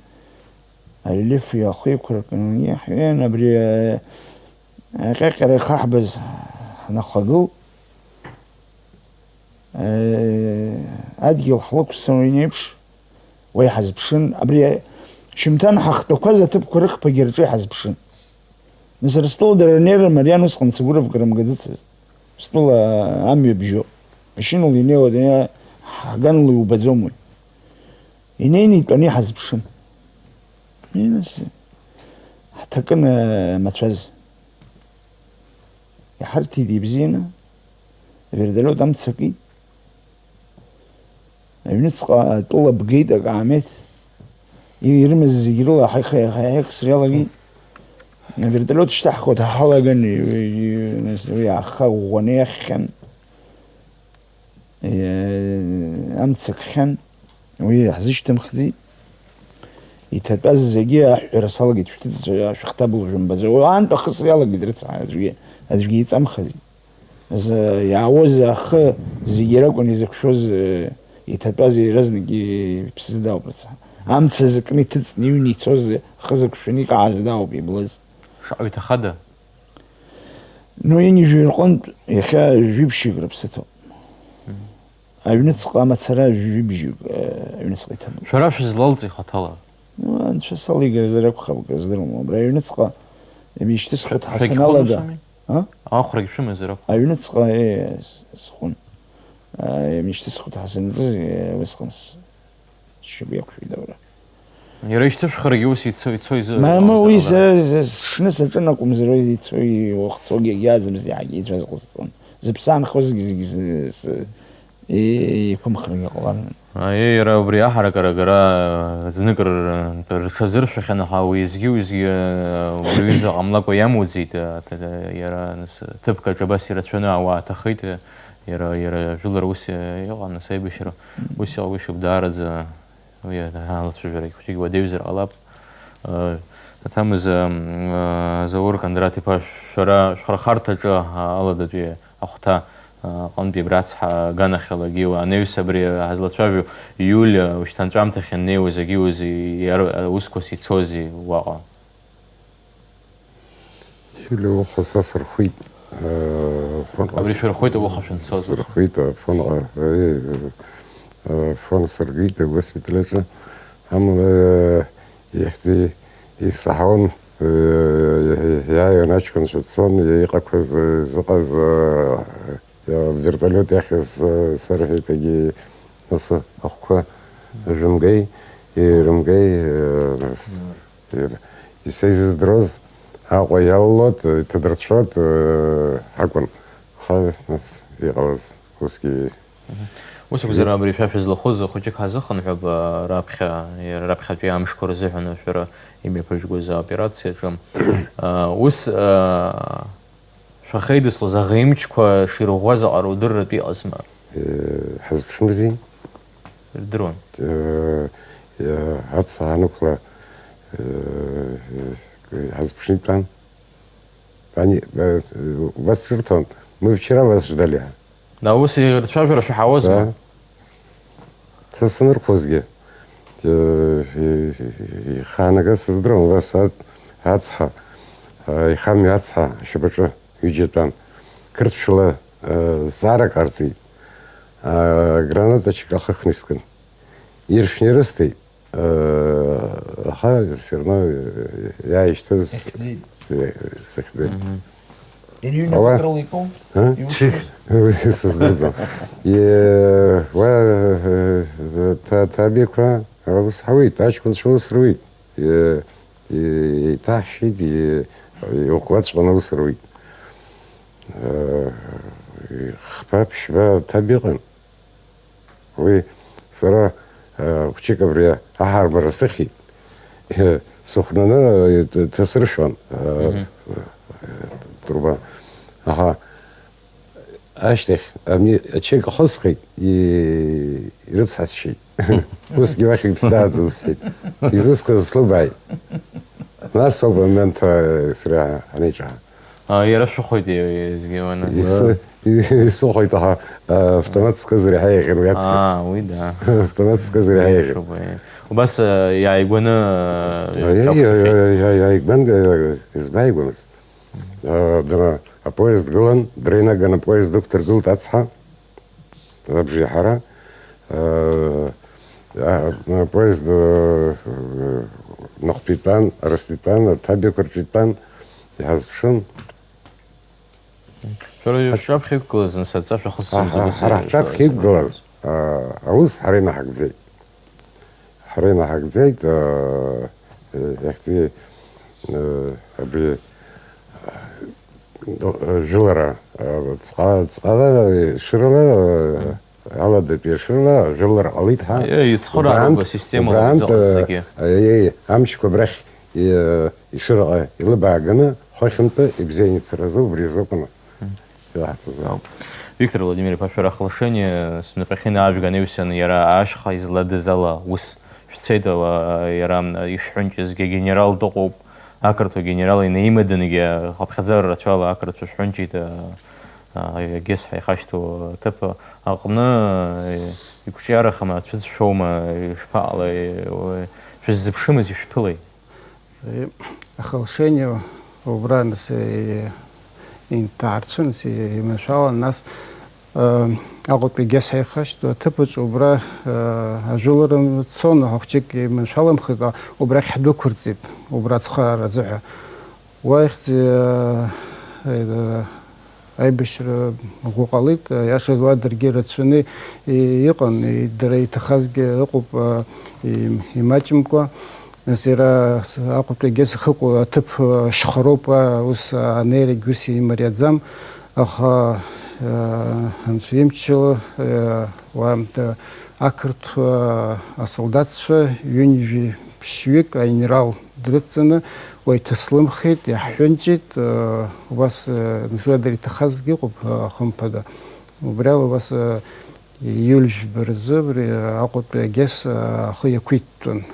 арельеф иахеиқәыркны иаҳҩеин, абри, э, аҟьаҟьара ихаҳбаз ҳнахагылт. Э, адгьыл ҳлықәсуан еиԥш, уа иҳазԥшын. Абри шьымҭан ҳахтәақәаз аҭыԥқәа рыхԥагьы рҿы иҳазԥшын. Нас Рыстәыла дара рнеира мариан усҟан Цыгәыровка рымгаӡацызт. Рыстәыла амҩа бжьо. Машьынала инеиуа, ҳаганла иубаӡом уи. Инеины итәаны иҳазԥшын. Инас ҳҭакын, э, мацәаз. Иҳарҭеит ибзианы. Авертолиот амца акит. Аҩныҵҟа атәыла бгеит акаамеҭ. И-, ирымаз зегь рыла ҳаиха-, ҳаиха-, ҳаиха сриалагеит. Авертолиот шьҭаҳхуа дҳалаган, и-, и-, нас уи аахха ӷәӷәаны иахьхьан. Е, амца кхьан, уи ҳзышьҭымхӡеит. Иҭатәаз зегьы аҳәҳәара салагеит, шәҭыҵ, шәыхҭабыл, шәымбаӡо. Уаантә ахысра иалагеит рыцҳа, аӡәгьы, аӡәгьы иҵамхаӡеит. Зы, иаауаз ахы зегьы ракәын изықәшәоз, э, иҭатәаз иаразнак иԥсыз дауп рыцҳа. Амца зыкны иҭыҵны иҩны ицоз, ахы зықәшәаны икааз дауп иблыз. Шаҟа иҭахада? Ну, инижәҩа рҟынтә иахьа жәибжьык рыԥсы ҭоуп. Аҩныҵҟа амацара жәибжьык, э, аҩныҵҟа иҭабуп. Шәара шәызлалҵи хаҭала? Ну, анцәа салигаразар акәхап, акрыздыруам. Абра аҩныҵҟа имишьҭысхуеит ҳәа Шәагьхәын саналага. Ус ами? А? Ахәрагь шәымазар акәхап. Аҩныҵҟа, э, с-, схәын. А, имишьҭысхуеит ҳәа санаҿыз, э, усҟан с-, сшьапы иақәшәеит аура. Иара ишьҭышәхыргьы ус ицо, ицо изы-, Мамоу, иҟамзар уи ҟаларын. Сара, сара сшны саҿын акәымзар, уи ицо, иуахҵогьы иаӡамыз иаҳагьы ицәаз ҟазҵон. Зыԥсы аанхозгьы зегьы з-, с-, и-, иқәымхаргьы ҟаларын. Аиеи, иара убри аҳаракыра агара, э, зныкыр, э, рҽазыршәахьан, аха уеизгьы-уеизгьы, э, убри аҩыза ҟамлакәа иамуӡеит, э, т-, т-, иара, нас, ҭыԥк аҿы абас ирацәаны ауаа ҭахеит, э, иара, иара ажәылара ус, э, иҟан, нас аибашьра ус иҟагәышьоуп даараӡа. Уи алацәажәарагь хәыҷык уадаҩзар ҟалап. Э, Аҭамыз, э, Заур Кондраҭ-иԥа, шәара шәхырхарҭаҿы, а, Аладатәи ахәҭа, а, аҟынтәи абра ацҳа аганахьалагьы, анаҩс абри ҳазлацәажәо иуль, а, ушьҭанҵәамҭахь ианнеиуаз агьиузи, иар-, аусқәас ицози уаҟа? Иулиа уаха са сырхәит, э, Афонҟа. Абри шәырхәит ауха шәанцоз? Сырхәит, Афонҟа, э, э, Афон сыргеит агоспиталь аҿы. Амала, э, ихьӡи исаҳауан, э, иааиуан аҷкәынцәа цон, иҟақәаз, э, зыҟаз, э, Вертолиот иахь с-, сырҳәеит, егьи, нас, ахәқәа жәымгеи, ирымгеи, нас, ир-, исеизыздыруаз Аҟәа иалалоит, иҭадырцәоит, акәын. Аха, нас, иҟалаз усгьы. Ус акәзар, абри шәа шәызлахәыз хәыҷык ҳазыхынҳәып, а, раԥхьа, иара раԥхьатәи амшқәа рзыҳәан шәара имҩаԥыжәгоз аоперациаҿы. А, ус, а, Шәахеидыслоз аӷа имчқәа ширӷәӷәаз аҟара удырратәы иҟазма? Э, ҳазԥшымзи. Ирдыруан. Э, э, ацҳа анықәла, э, э, ҳазԥшны итәан. Ани, э, вас шырҭон, мы вчера вас ждали. Да, ус ирцәажәара шәаҳауазма? Да. Са санырхәозгьы, э, ихаанагаз сыздыруам, убас ацҳа, ацҳа, э, ихамҩа ацҳа ашьапаҿы ҩыџьа тәан. Қырҭшәала, э, зҵаарак ҟарҵеит. Агранатаҿы ахыхны искын. Иршәны ирысҭеит, аха все равно иааишьҭыз сыхьӡеит. Ала? Иҩнапык рылеиԥоу? Ҳа? Иусҭоу? Уи сыздырӡом. Уа ҭабиақәа аус ҳауеит, аҷкәынцәа аус руеит. Еиҭаҳшьит, иӷәӷәаҵәҟьаны аус руит. Хԥа-ԥшьба ҭаб иҟан. Уи сара хәҷык абри аҳарбара сыхьит. Сыхәнаны ҭасыршәуан. Труба. Аха ашьҭахь ани ачеик ахысхит, ирыцҳасшьеит. Усгьы уахь иԥсҭааӡам сҳәеит. Изусқәаз слыбааит. Нас ауп амомент сара анеиҿаҳа. Иара шәыхәоит, зегьы уаназ. Исыхәеит, аха автомат скызар иаҳа еиӷьын уи аҵкыс. Аа, уи да. Автомат скызар иаҳа еиӷьын. Убас иааигәаны. Иааигәан, избааигәамызт. Дара апоезд гылан, дреинаган апоезд ықәдыргылт ацҳа, абжеиҳара. Апоезд нахәтәитәан, арыстәитәан, аҭабиақәа рҿитәан, иҳазԥшын. Шәара шәҿаԥхьа иқәгылаз, нас, аҵәа шәахысҵон. Ҳара ҳҿаԥхьа иқәгылаз аус ҳара инаҳагӡеит. Ҳара инаҳагӡеит, иахьӡи, абри, жәылара, ҵҟа-, ҵҟала, шырала, аладатәи ашырала, жәылара ҟалеит ҳәа. Ицхыраарақәа системала изыҟаз зегьы. Амчқәа абрахь ишыраҟа илыбааганы, хыхьынтәи ибзианы ицаразы убри азы акәын. Иаҳҵаз ауп. Виктор Владимирович, шәара Ахылашени снапахьы инаажәган, иусан иара ашьха изладыз ала ус шәцеит ала, иара ишәҳәынҷызгьы генерал дыҟоуп, ақырҭуа генерал инаимадангьы хыԥхьаӡара рацәала ақырҭцәа шәҳәынҷеит, а, а, Гес ҳәа ихашҭу аҭыԥ аҟны, э, иқәҿиарахама, ацәыӡ шәоума, ишԥаҟалеи, уи шәыззыԥшымыз ишәԥылеи? Ахылашени убра, нас, инҭаарцәын, нас, иманшәалан, нас, Аҟәатәи Гес ҳәа ихашҭу аҭыԥаҿ убра, ажәылара цон, ҳахәҷык иманшәаламхеит, убрахь ҳдәықәырҵеит, убра ацхыраара азыҳәа. Уа ихьӡ, аибашьра ӷәӷәа ҟалеит, иашаз уа даргьы рацәаны и-, иҟан, и-, дара иҭахазгьы ыҟоуп, а, и-, имаҷымкәа. Нас иара с-, Аҟәатәи Гес ахьыҟоу аҭыԥ, а, шьхароуп, а, ус, а, анеирагь ус имариаӡам, аха, а, Анцәа имчала, а, уа, а, ақырҭуа, а, асолдаҭцәа ҩынҩажәи ԥшьҩык аинрал дрыдҵаны, уа иҭаслымхеит, иаҳҳәынҷеит, э, убас, э, нас уи дара иҭахазгьы ыҟоуп, э, хымԥада. Убри ала убас, э, июль жәба рзы абри Аҟәатәи Агес, э, ахы иақәиҭтәын.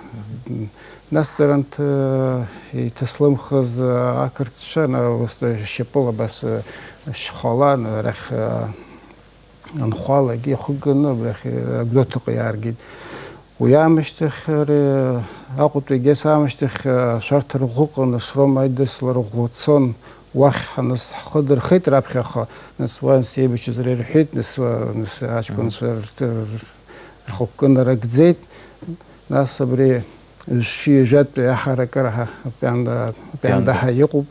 Нас дара анҭ, э, иҭаслымхыз, э, ақырҭцәа, на, ус, э, шьапыла абас, э, шьхала, на, арахь, э, анхәалагьы ихы ганы абрахь, э, Гәдоуҭаҟа иааргеит. Уи аамышьҭахь, ари, Аҟәатәи Агес аамышьҭахь, ашәарҭа рӷәы ыҟан, Шрома аидыслара ӷәы цон, уахь ҳаныс ҳхы дырхеит раԥхьаҟа, нас уа, нас, еибашьыз ара ирҳәеит, нас, уа, нас, аҷкәынцәа рҭ-, рхықәкы нарыгӡеит, нас абри жәшәи ҩажәатәи аҳаракыра ҳа-, апианда, апианда ҳәа иҟоуп,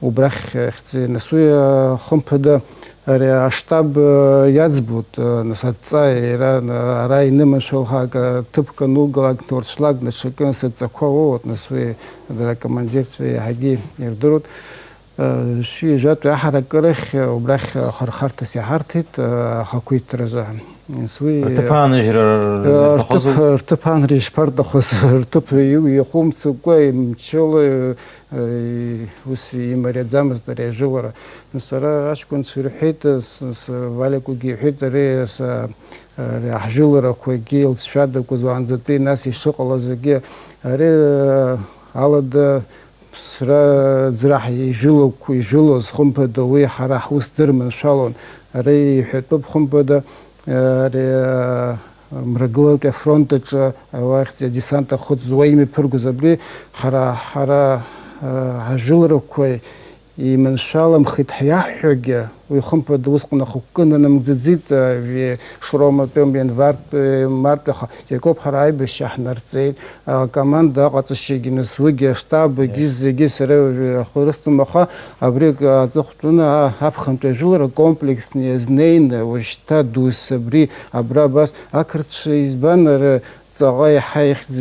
убрахь ахьӡи, нас уи, а, хымԥада, ари аштаб, а, иаӡбоит, а, нас адҵа иара, а, ара иныманшәалак, а, ҭыԥк анугалак, нурцәлак, даҽакы, нас адҵақәа уоуеит, нас уи дара акомандирцәа иаҳагьы ирдыруеит. А, шәи жәатәи аҳаракырахь, а, убрахь, а, хырхарҭас иҳарҭеит, а, ахақәиҭтәразы. Нас уи, Рҭыԥ аанажьра а, рҭахызу? Рҭыԥ, рҭыԥ аанажьра ишԥарҭахыз? Рҭыԥ иу-, иахумцакәа, имчыла, а, и-, ус имариаӡамызт ари ажәылара. Сара аҷкәынцәа ирҳәеит, с-, с-, Валиакәагьы иҳәеит, ари са-, ари аҳжәыларақәагьы илҵшәадақәаз уаанӡатәи нас ишыҟалаз зегьы, ари, э, алада ԥсра ӡра ҳ-, ижәылоуқәа, ижәылоз, хымԥада, уи ҳара ҳус дырманшәалон. Ари иҳәатәуп, хымԥада, э, ари, э, Мрагыларатәи афронт аҿы, э, уахьӡ адесант ахәыцӡа уа имҩаԥыргоз абри ҳара, ҳара, э, ҳажәыларақәа иманшәаламхеит ҳәа иаҳҳәогьы, Уи хымԥада усҟан ахықәкы нанамгӡаӡеит, а, Шрома тәым ианвартә, э, мартә, аха Џьакоб ҳара аибашьра ҳнарҵеит, акоманда аҟаҵашьагьы, нас уигьы аштаб, егьи зегьы сара уажәы ахы рысҭом, аха абри аҵыхәтәаны а-, аԥхынтәи ажәылара комплексны иазнеины, уажәшьҭа дус абри, абра абас ақырҭцәа избан, ара ҵаҟа иаҳа ихьӡ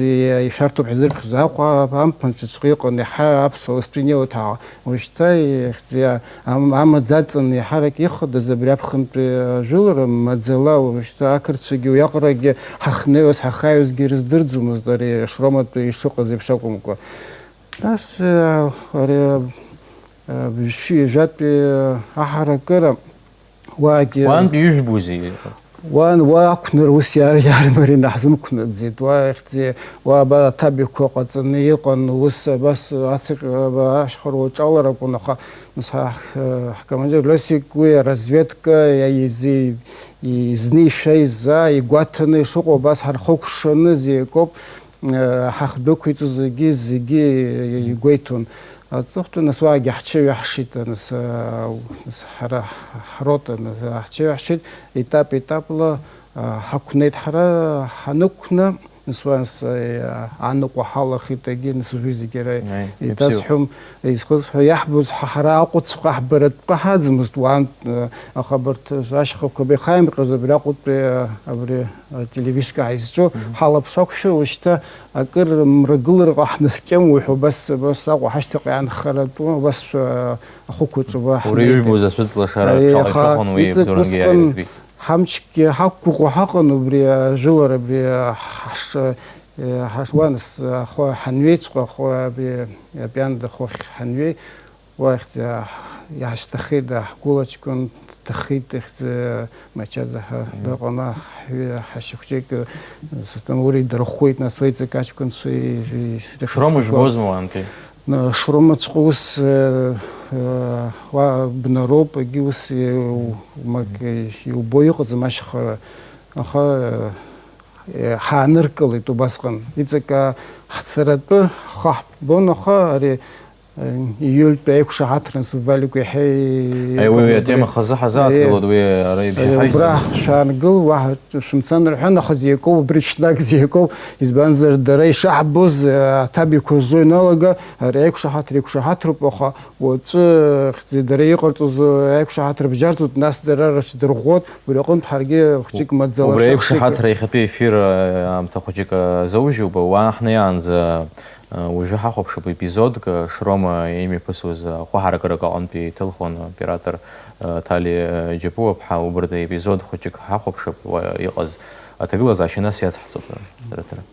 ишәарҭоуп ҳәа зырԥхьоз Аҟәа амԥынҵәаҵәҟьа иҟан, иаҳа аԥсуа лыстәи неуҭаа. Уажәшьҭа ихьӡ ам-, амаӡа аҵан иаҳарак ихадаз абри аԥхынтәи ажәылара маӡала, уажәшьҭа ақырҭцәагьы уиаҟарагьы ҳахьнеиуаз, ҳахьааиуазгьы ирыздырӡомызт ари Шроматәи ишыҟаз еиԥш акәымкәа. Нас, э, ари, э, шәи-, жәатәи аҳаракыра уаагьы Уантәи ижәбузеи? Уан, уа ақәнар ус иар-, иармарианы ҳзымқәнаӡеит. Уа ихьӡи, уа аба аҭабиақәа ҟаҵаны иҟан, ус абас ацык-, аба ашьхаруа ҿаларакәын, аха, нас, ҳа-, ҳ-, ҳкомандир Лиосик уи аразведка иа-, изи-, изнеишәа изаа, игәаҭаны ишыҟоу абас ҳархыкәшаны зекоуп, э, ҳахьдәықәиҵо зегьы, зегьы игәеиҭон. Аҵыхәтәан, нас уаагьы ҳҽеиҩаҳшеит, нас, а, нас ҳара ҳрота, нас, а, ҳҽеиҩаҳшеит, етап-етапла, а, ҳақәнеит ҳара, ҳанықәна, нас уа, нас, а, аныҟәа ҳалахеит, егьи, нас уажәы зегьы ара Аи, иҭасҳәом, исхысҳәо, иаҳбоз ҳа-, ҳара Аҟәаҵәҟьа ҳбаратәҟа ҳаӡмызт, уаантә, а, аха абарҭ ашьхақәа беихаимҟьоз абри Аҟәатәи, а, абри, а, телевишка ҳаизҿу, Мгм. ҳалаԥш ақәшәа, уажәшьҭа акыр мрагылараҟа ҳнаскьам уҳәа, убас, абас Аҟәа ҳашьҭахь иаанхаратәы, убас, а, ахықәаҿы уа Уара ҳнеит. Ижәбоз ацәыҵлашара Аиеи, шаҟа аха иҭахын уи иҵегь Георгиа усҟан Аҩӡбеи. Ҳамчгьы ҳақәгәыӷуа ҳаҟан убри ажәылара, абри, а, ҳаш-, э, ҳаш-, уанс, а, хо-, ҳанҩеиҵәҟьа, хо-, абри, а, пианда хыхь ҳанҩеи, уахьӡ, а, иаҳшьҭахеит, ҳгәылаҷкәын дҭахеит, ихьӡ, Мачаӡа ҳәа Мгм. дыҟан, ҳҩы, ҳашьахәҷык, э, Сасҭамури дырхәеит, нас уеиҵак аҷкәынцәа и-, и-, Шрома рыхьӡқәа. Жәбозма уантәи? На-, Шромаҵәҟьа ус, э, э, уа бнароуп, егьи ус, э, у-, мак, э, иубо иҟаӡам ашьхара, аха, э, э, ҳааныркылеит убасҟан. Иҵак, а, ҳцаратәы ҳхы ҳбон, аха ари Ииультәи аиқәшаҳаҭра нас Валик иаҳа Аи, уи, уи иҟан, атема убри, хазы ҳазааҭгылоит, аи, уи ара ибжьаҳаиҵом. Убра шәаангыл, уаҳа шәымцан рҳәан, аха зекоуп, убри ҽнак зекоуп, избанзар, дара ишаҳбоз, аҭабиақәа зжо иналага, ари аиқәшаҳаҭра иқәшаҳаҭроуп, аха уаҵәы хьӡи дара иҟарҵоз аиқәшаҳаҭра бжьарҵоит, нас дара рыҽдырӷәӷәоит, убри аҟынтә ҳаргьы хәҷык маӡала Убри шәаԥшык. Аиқәшаҳаҭра иахьатәи ефир аамҭа хәыҷык азоужьуп, уа ҳнеиаанӡа Уажәы ҳахәаԥшып епизодк, Шрома имҩаԥысуаз ахәы ҳаракырак аҟынтәи иҭылхуан оператор Ҭали Џьапуаԥҳа, убарҭ епизод хәыҷык ҳахәаԥшып, уа иҟаз аҭагылазаашьа нас иацҳҵап, рыҭара.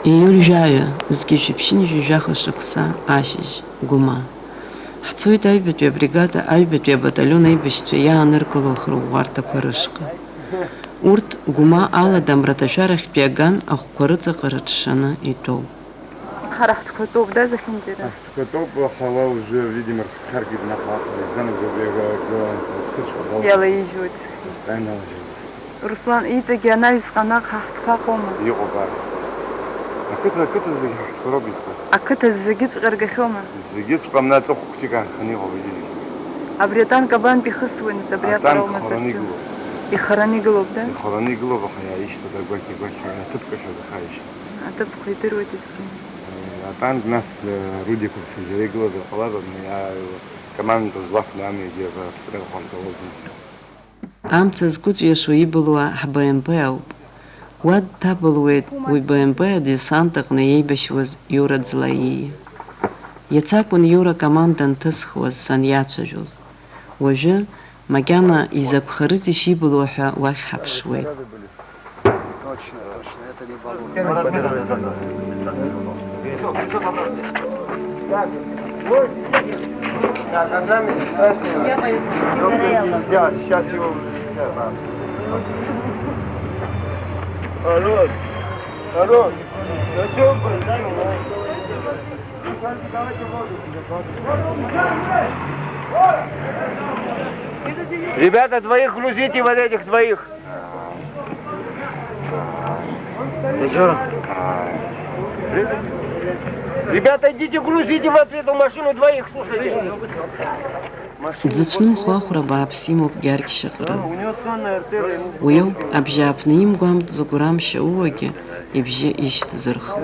Ииуль жәаҩа, зқьи жәшәи ԥшьынҩажәи жәаха шықәса ашьыжь, Гәыма. Ҳцоит аҩбатәи абригада, аҩбатәи абаталион аибашьцәа иааныркыло ахырӷәӷәарҭақәа рышҟа. Урҭ Гәыма аладамратә ашәарахьтәи аган ахәқәа рыҵаҟа рыҽшаны итәоуп. Ҳара ҳтәқәа тәоуп, да, зехьынџьара? Ҳтәқәа тәоуп, аха уа уажәы, видимо, рхы хьаркит наҟ-ааҟ, избан акәзар, уи ага хыҵәҟьа далҵ-, Иалаижьуеит. Постоянно иалаижьуеит. Руслан, иҵегьы анаҩсҟа наҟ ҳа ҳтәқәа ыҟоума? Иҟоуп, ара. Ақыҭа, ақыҭа зегьы ҳтәқәа роуп изку. Ақыҭа зегьыҵәҟьа ргахьоума? Зегьыҵәҟьа мна аҵыхәа хәыҷык аанханы иҟоуп, егьи зегьы. Абри атанк абантә ихысуеит, нас, абри аҟара Атанк умазар хараны џьоук? Игылоуп. Ихараны игылоуп, да? Ихараны игылоуп, аха иааишьҭуеит агәақь-агәақь, аҭыԥ кашәа аха иааишьҭуеит. Аҭыԥқәа идыруеит ибзианы. Атанк, нас, э, орудиақәа ԥхьаӡара игылазар ҟалап, абни, а, командантәи злақәны амҩагьы абыстрак ҟарҵауа зны-зынла. Амца зқәыҵәиашо ибылуа ҳБМП ауп. Уа дҭабылуеит уи БМП адесант аҟны иеибашьуаз Иура Ӡлаииа. Иацы акәын Иура акоманда анҭысхуаз саниацәажәоз. Уажәы, макьана изакәхарызеишь ибылуа ҳәа уахь ҳаԥшуеит. Точно, точно, это не баллон. Сейчас, сейчас его. Хорош, хорош. Ребята, двоих грузите, вот этих двоих. Ребята, идите грузите вот в эту машину двоих, слушайте. Дзыцәнымхо ахәра бааԥс имоуп Гьаргь Шьаҟрыл. Уи ауп абжьааԥны имгәамҵӡо гәрамшьа ууагьы ибжьы ишьҭзырхуа.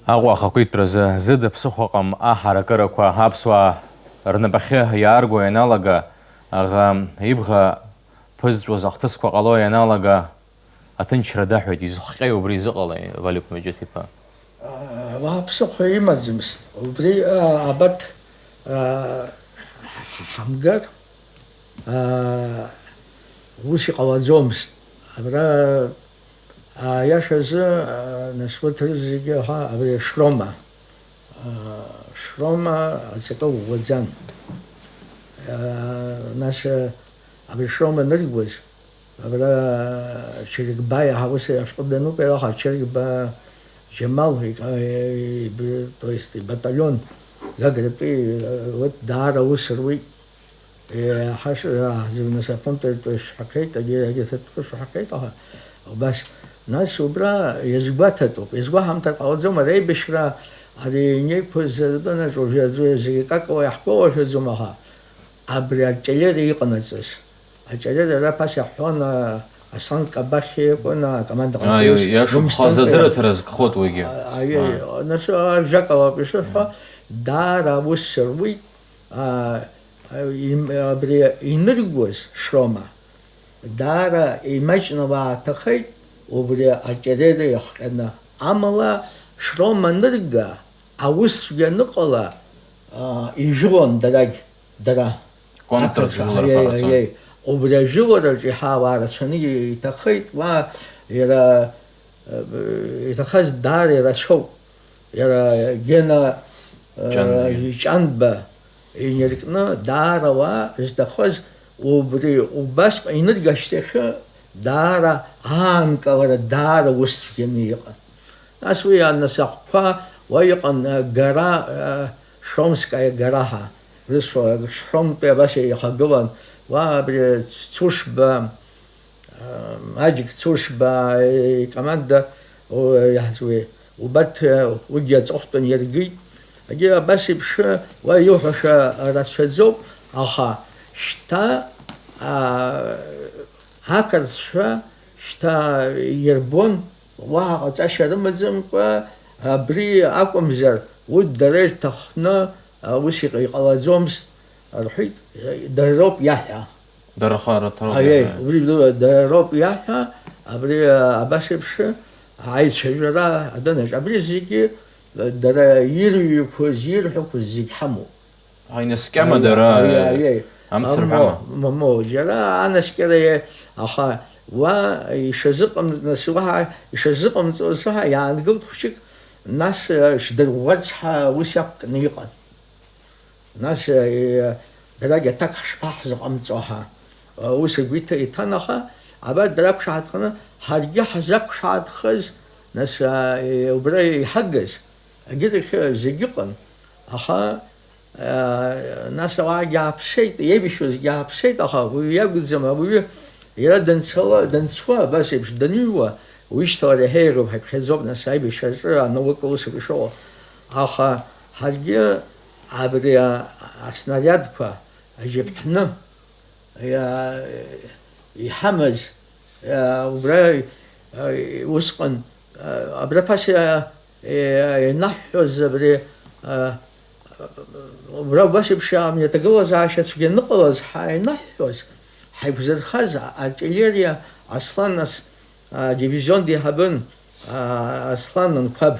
Аҟәа ахақәиҭтәразы зыда ԥсыхәа ҟам аҳаракырақәа аԥсуаа рнапахьы иаарго ианалага, аӷа ибӷа ԥызҵәоз ахҭысқәа ҟало ианалага, аҭынчра даҳәоит. Изыхҟьеи убри изыҟалеи, Валиқә Мыҷыҭ-иԥа? Уаа, ԥсыхәа имаӡамызт. Убри, а, абарҭ, а, ҳ-, ҳамгар, аа, ус иҟалаӡомызт. Абра, аиашазы, аа, нас урҭ рызегьы ҳәа абри Шрома, аа, Шрома аҵакы ӷәӷәаӡан. Аа, нас, аа, абри Шрома аныргоз, абра Чыргба иаҳа ус ашәҟәы дануп, иара аха Чыргба Џьамал, ика-, и-, и-, то есть ибаталион Гагратәи, вот даара аус руит. Еиҳа ш-, ҳзыҩнасырхәынтәыртә шәҳәахьеит, егьи-, егьырҭ аҭыԥқәа шәҳәахьеит, аха убас, нас убра иазгәаҭатәуп, иазгәаҳамҭар ҟалаӡом, ари аибашьра, ари инеиқәыз атәанаҿ уажәы аӡәы зегьы акакала иаҳгәалашәаӡом, аха абри артиллериа иҟанаҵаз. Артиллериа ара ԥаса иаҳҳәон, а, Аслан Кабахьиа иакәын, а, акоманда Ааи, ҟаҵаҩыс, иашоуп, Гәымсҭа хазы Мпеле. Адырраҭара згхоит уигьы. А, аиеи, Ааи. Нас, а, ажәакала ауп ишырҳәо, даара аус руит, а, Им-, абри иныргоз Шрома, даара имаҷны уааҭахеит, убри аҷерера иахҟьаны. Амала Шрома анырга, аусцәгьа аныҟала, аа, ижәылон дарагь, дара. Контржәылара ақырҭуа, ҳәа аиеи, ҟараҵон. Аиеи. Убри ажәылараҿ иаҳа ауаа рацәаны иҭахеит, уа иара, э, иҭахаз даара ирацәоуп. Иара Гена, э, Ҷанба. Ҷанба инаркны даара ауаа зҭахыз убри убасҟан иныргашьҭахьы даара аанкылара даара ус цәгьаны иҟан. Нас уи анасахәқәа уа иҟан, э, Гара, э, Шромская гора ҳәа рысуа, Шромтәи абас ихагылан, уа абри Цушба, Маџьик Цушба икоманда, о, иаҳзуеи, убарҭ, уигьы аҵыхәтәан иаргеит. Егьи абас еиԥш, уа иуҳәаша рацәаӡоуп, аха шьҭа, а, ақырҭцәа шьҭа ирбон, уаҳа ҟаҵашьа рымаӡамкәа, абри акәымзар, уи дара ирҭахны, а, ус иҟ-, иҟалаӡомызт, рҳәеит, дара роуп иаҳәа. Дара рхы арҭароуп Аиеи, иаҳәа. Убри ду-, дара роуп иаҳәа, абри, а, абас еиԥш аицәажәара аданаҿ. Абри зегьы, а, дара ирҩқәаз, ирҳәақәаз зегь ҳамоуп. Аинаскьама Аиеи, дара, аиеи, аиеи. Амц Аммо, рҳәама? Мамоу, џьара анаскьара иа-, аха уа ишазыҟам-, нас уаҳа ишазыҟамҵоз уаҳа иаангылт хәыҷык, нас, а, шдырӷәӷәацҳа ус иақәкны иҟан. Нас, э, дарагь аҭак ҳашԥаҳзыҟамҵо ҳәа, э, ус игәы иҭа-, иҭан, аха, абар, дара ақәшаҳаҭханы, ҳаргьы ҳзақәшаҳаҭхаз, нас, э, убра иҳагыз, агьырахь зегь ыҟан, аха, э, нас ауаагьы ааԥсеит, иеибашьуазгьы ааԥсеит, аха уи иакәӡам, ауаҩы иара данцала, данцуа, абас еиԥш даныҩуа, уишьҭалара иаҳа еиӷьуп, ҳаиԥхьаӡоуп, нас, аибашьраҿы анаука усуп ишыҟоу. Аха ҳаргьы Абри а-, аснариадқәа ажьаԥҳны иа-, иҳамаз, а, убра, а, усҟан, а, абра ԥаса, а, ианаҳҳәоз абри, а, убра убас еиԥш амҩа аҭагылазаашьа цәгьа аныҟалаз ҳа-, ианаҳҳәоз, ҳаиқәзырхаз артиллериа Аслан нас, а, дивизион деиҳабын, а, Аслан Анқәаб.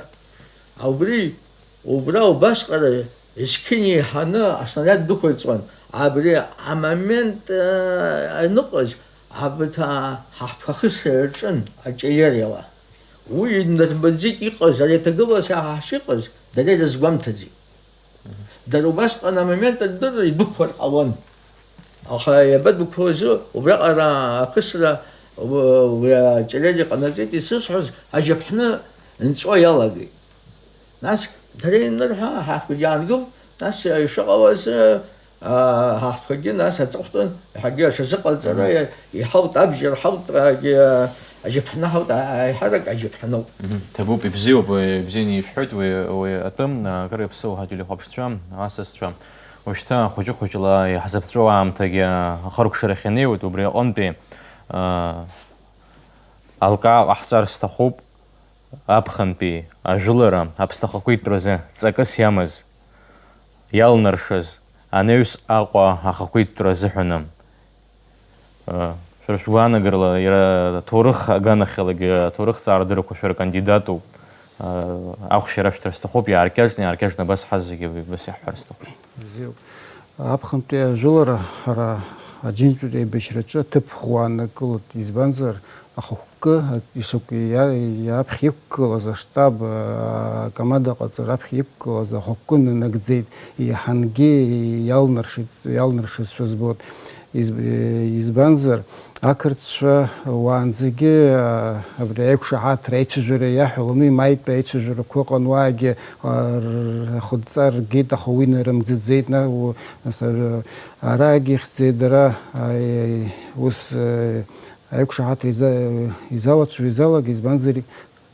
А, убри, убра убасҟара зқьын еиҳаны аснариад дәықәырҵон. Абри амомент, а, аныҟаз, абарҭ, а, ҳа ҳтәқәа ахысра рҿын артиллериала. Уи инарбаӡеит иҟаз, ари аҭагылазаашьа ҳа ҳшыҟаз, дара ирызгәамҭаӡеит. Дара убасҟан амомент адырра идәықәлар ҟалон. Аха иабадәықәлоз, убраҟара ахысра, у-, уи аҷареда иҟанаҵеит исызҳәоз, ажьаԥҳны нҵәо иалагеит. Нас дара инырҳәа, ҳаҳҭқәагьы аангылт, нас ишыҟалаз, аа, ҳаҳҭқәагьы нас аҵыхәтәан, еиҳагьы аҽазыҟаҵара иа-, иҳалт, абџьар ҳалт, аагьы, аџьаԥҳаны ҳалт, аа, аиҳарак аџьаԥҳаноуп. Мгм. Ҭабуп, ибзиоуп, уи, ибзианы ишәҳәоит уи, уи атәы, аа, акыр иаԥсоу ҳажәлеи ҳәаԥшцәа, асасцәа. Уажәшьҭа хәыҷы-хәыҷла иаҳзаԥҵәоу аамҭагьы ахыркәшарахь ианеиуеит, убри аҟынтәи, аа, алкаа ҟаҳҵар сҭахуп. Аԥхынтәи ажәылара аԥсҭа ахақәиҭтәразы ҵакыс иамаз, иалнаршаз анаҩс Аҟәа ахақәиҭтәра азыҳәаны. Шәара шәгәаанагарала, иара аҭоурых аганахьалагьы аҭоурыхҭҵаарадырақәа шәара кандидатуп. Ахәшьара шәҭар сҭахуп, иааркьаҿны, иааркьаҿны абас ҳазегьы абас иаҳҳәар сҭахуп. Бзиоуп. Аԥхынтәи ажәылара ҳара Аџьынџьтәылатәи аибашьраҿы аҭыԥ ӷәӷәа ааннакылоит, избанзар, ахықәкы ишык-, иа-, иаԥхьа иқәгылаз аштаб, акоманда ҟаҵара аԥхьа иқәгылаз ахықәкы нанагӡеит, еиҳангьы иалнаршеит, иалнаршазшәа збоит. Изб-, избанзар, ақырҭцәа уаанӡагьы, а, абри аиқәшаҳаҭра аицәажәара иаҳәалон, уи маитәи аицәажәарақәа ыҟан, уаагьы, а, р-, рхыдҵа ргеит, аха уи нарымӡаӡеит, на-, у-, нас, а, араагьы ихьӡеит дара, а, ус, а, аиқәшаҳаҭра иза-, изалацәажәо изалага, избанзар,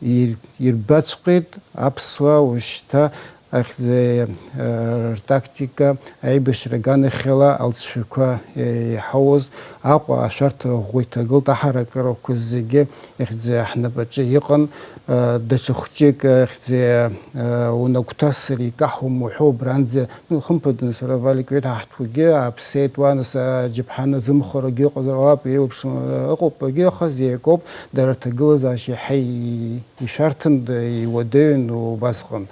ир-, ирбаҵәҟьеит аԥсуаа уажәшьҭа ахьӡ-, э, ртактика, аибашьра аганахьала алҵшәақәа, э, иаҳауаз, Аҟәа ашәарҭара ӷәӷәа иҭагылт, аҳаракырақәа зегьы ихьӡ ҳнапаҿы иҟан, э, даҽа хәҷык, э, ихьӡ, э, унагәҭасыр икаҳауам уҳәо, убранӡа, ну, хымԥаданы сара Валик иҳәеит, ҳаҳҭқәагьы ааԥсеит, уа, нас, аџьаԥҳан азымхарагьы ыҟазар ҟалап, еиуеиԥшым, э, ыҟоуп, акгьы ыҟаз, иакоуп, дара рҭагылазаашьа иаҳа и-, ишәарҭан, д-, иуадаҩын убасҟан.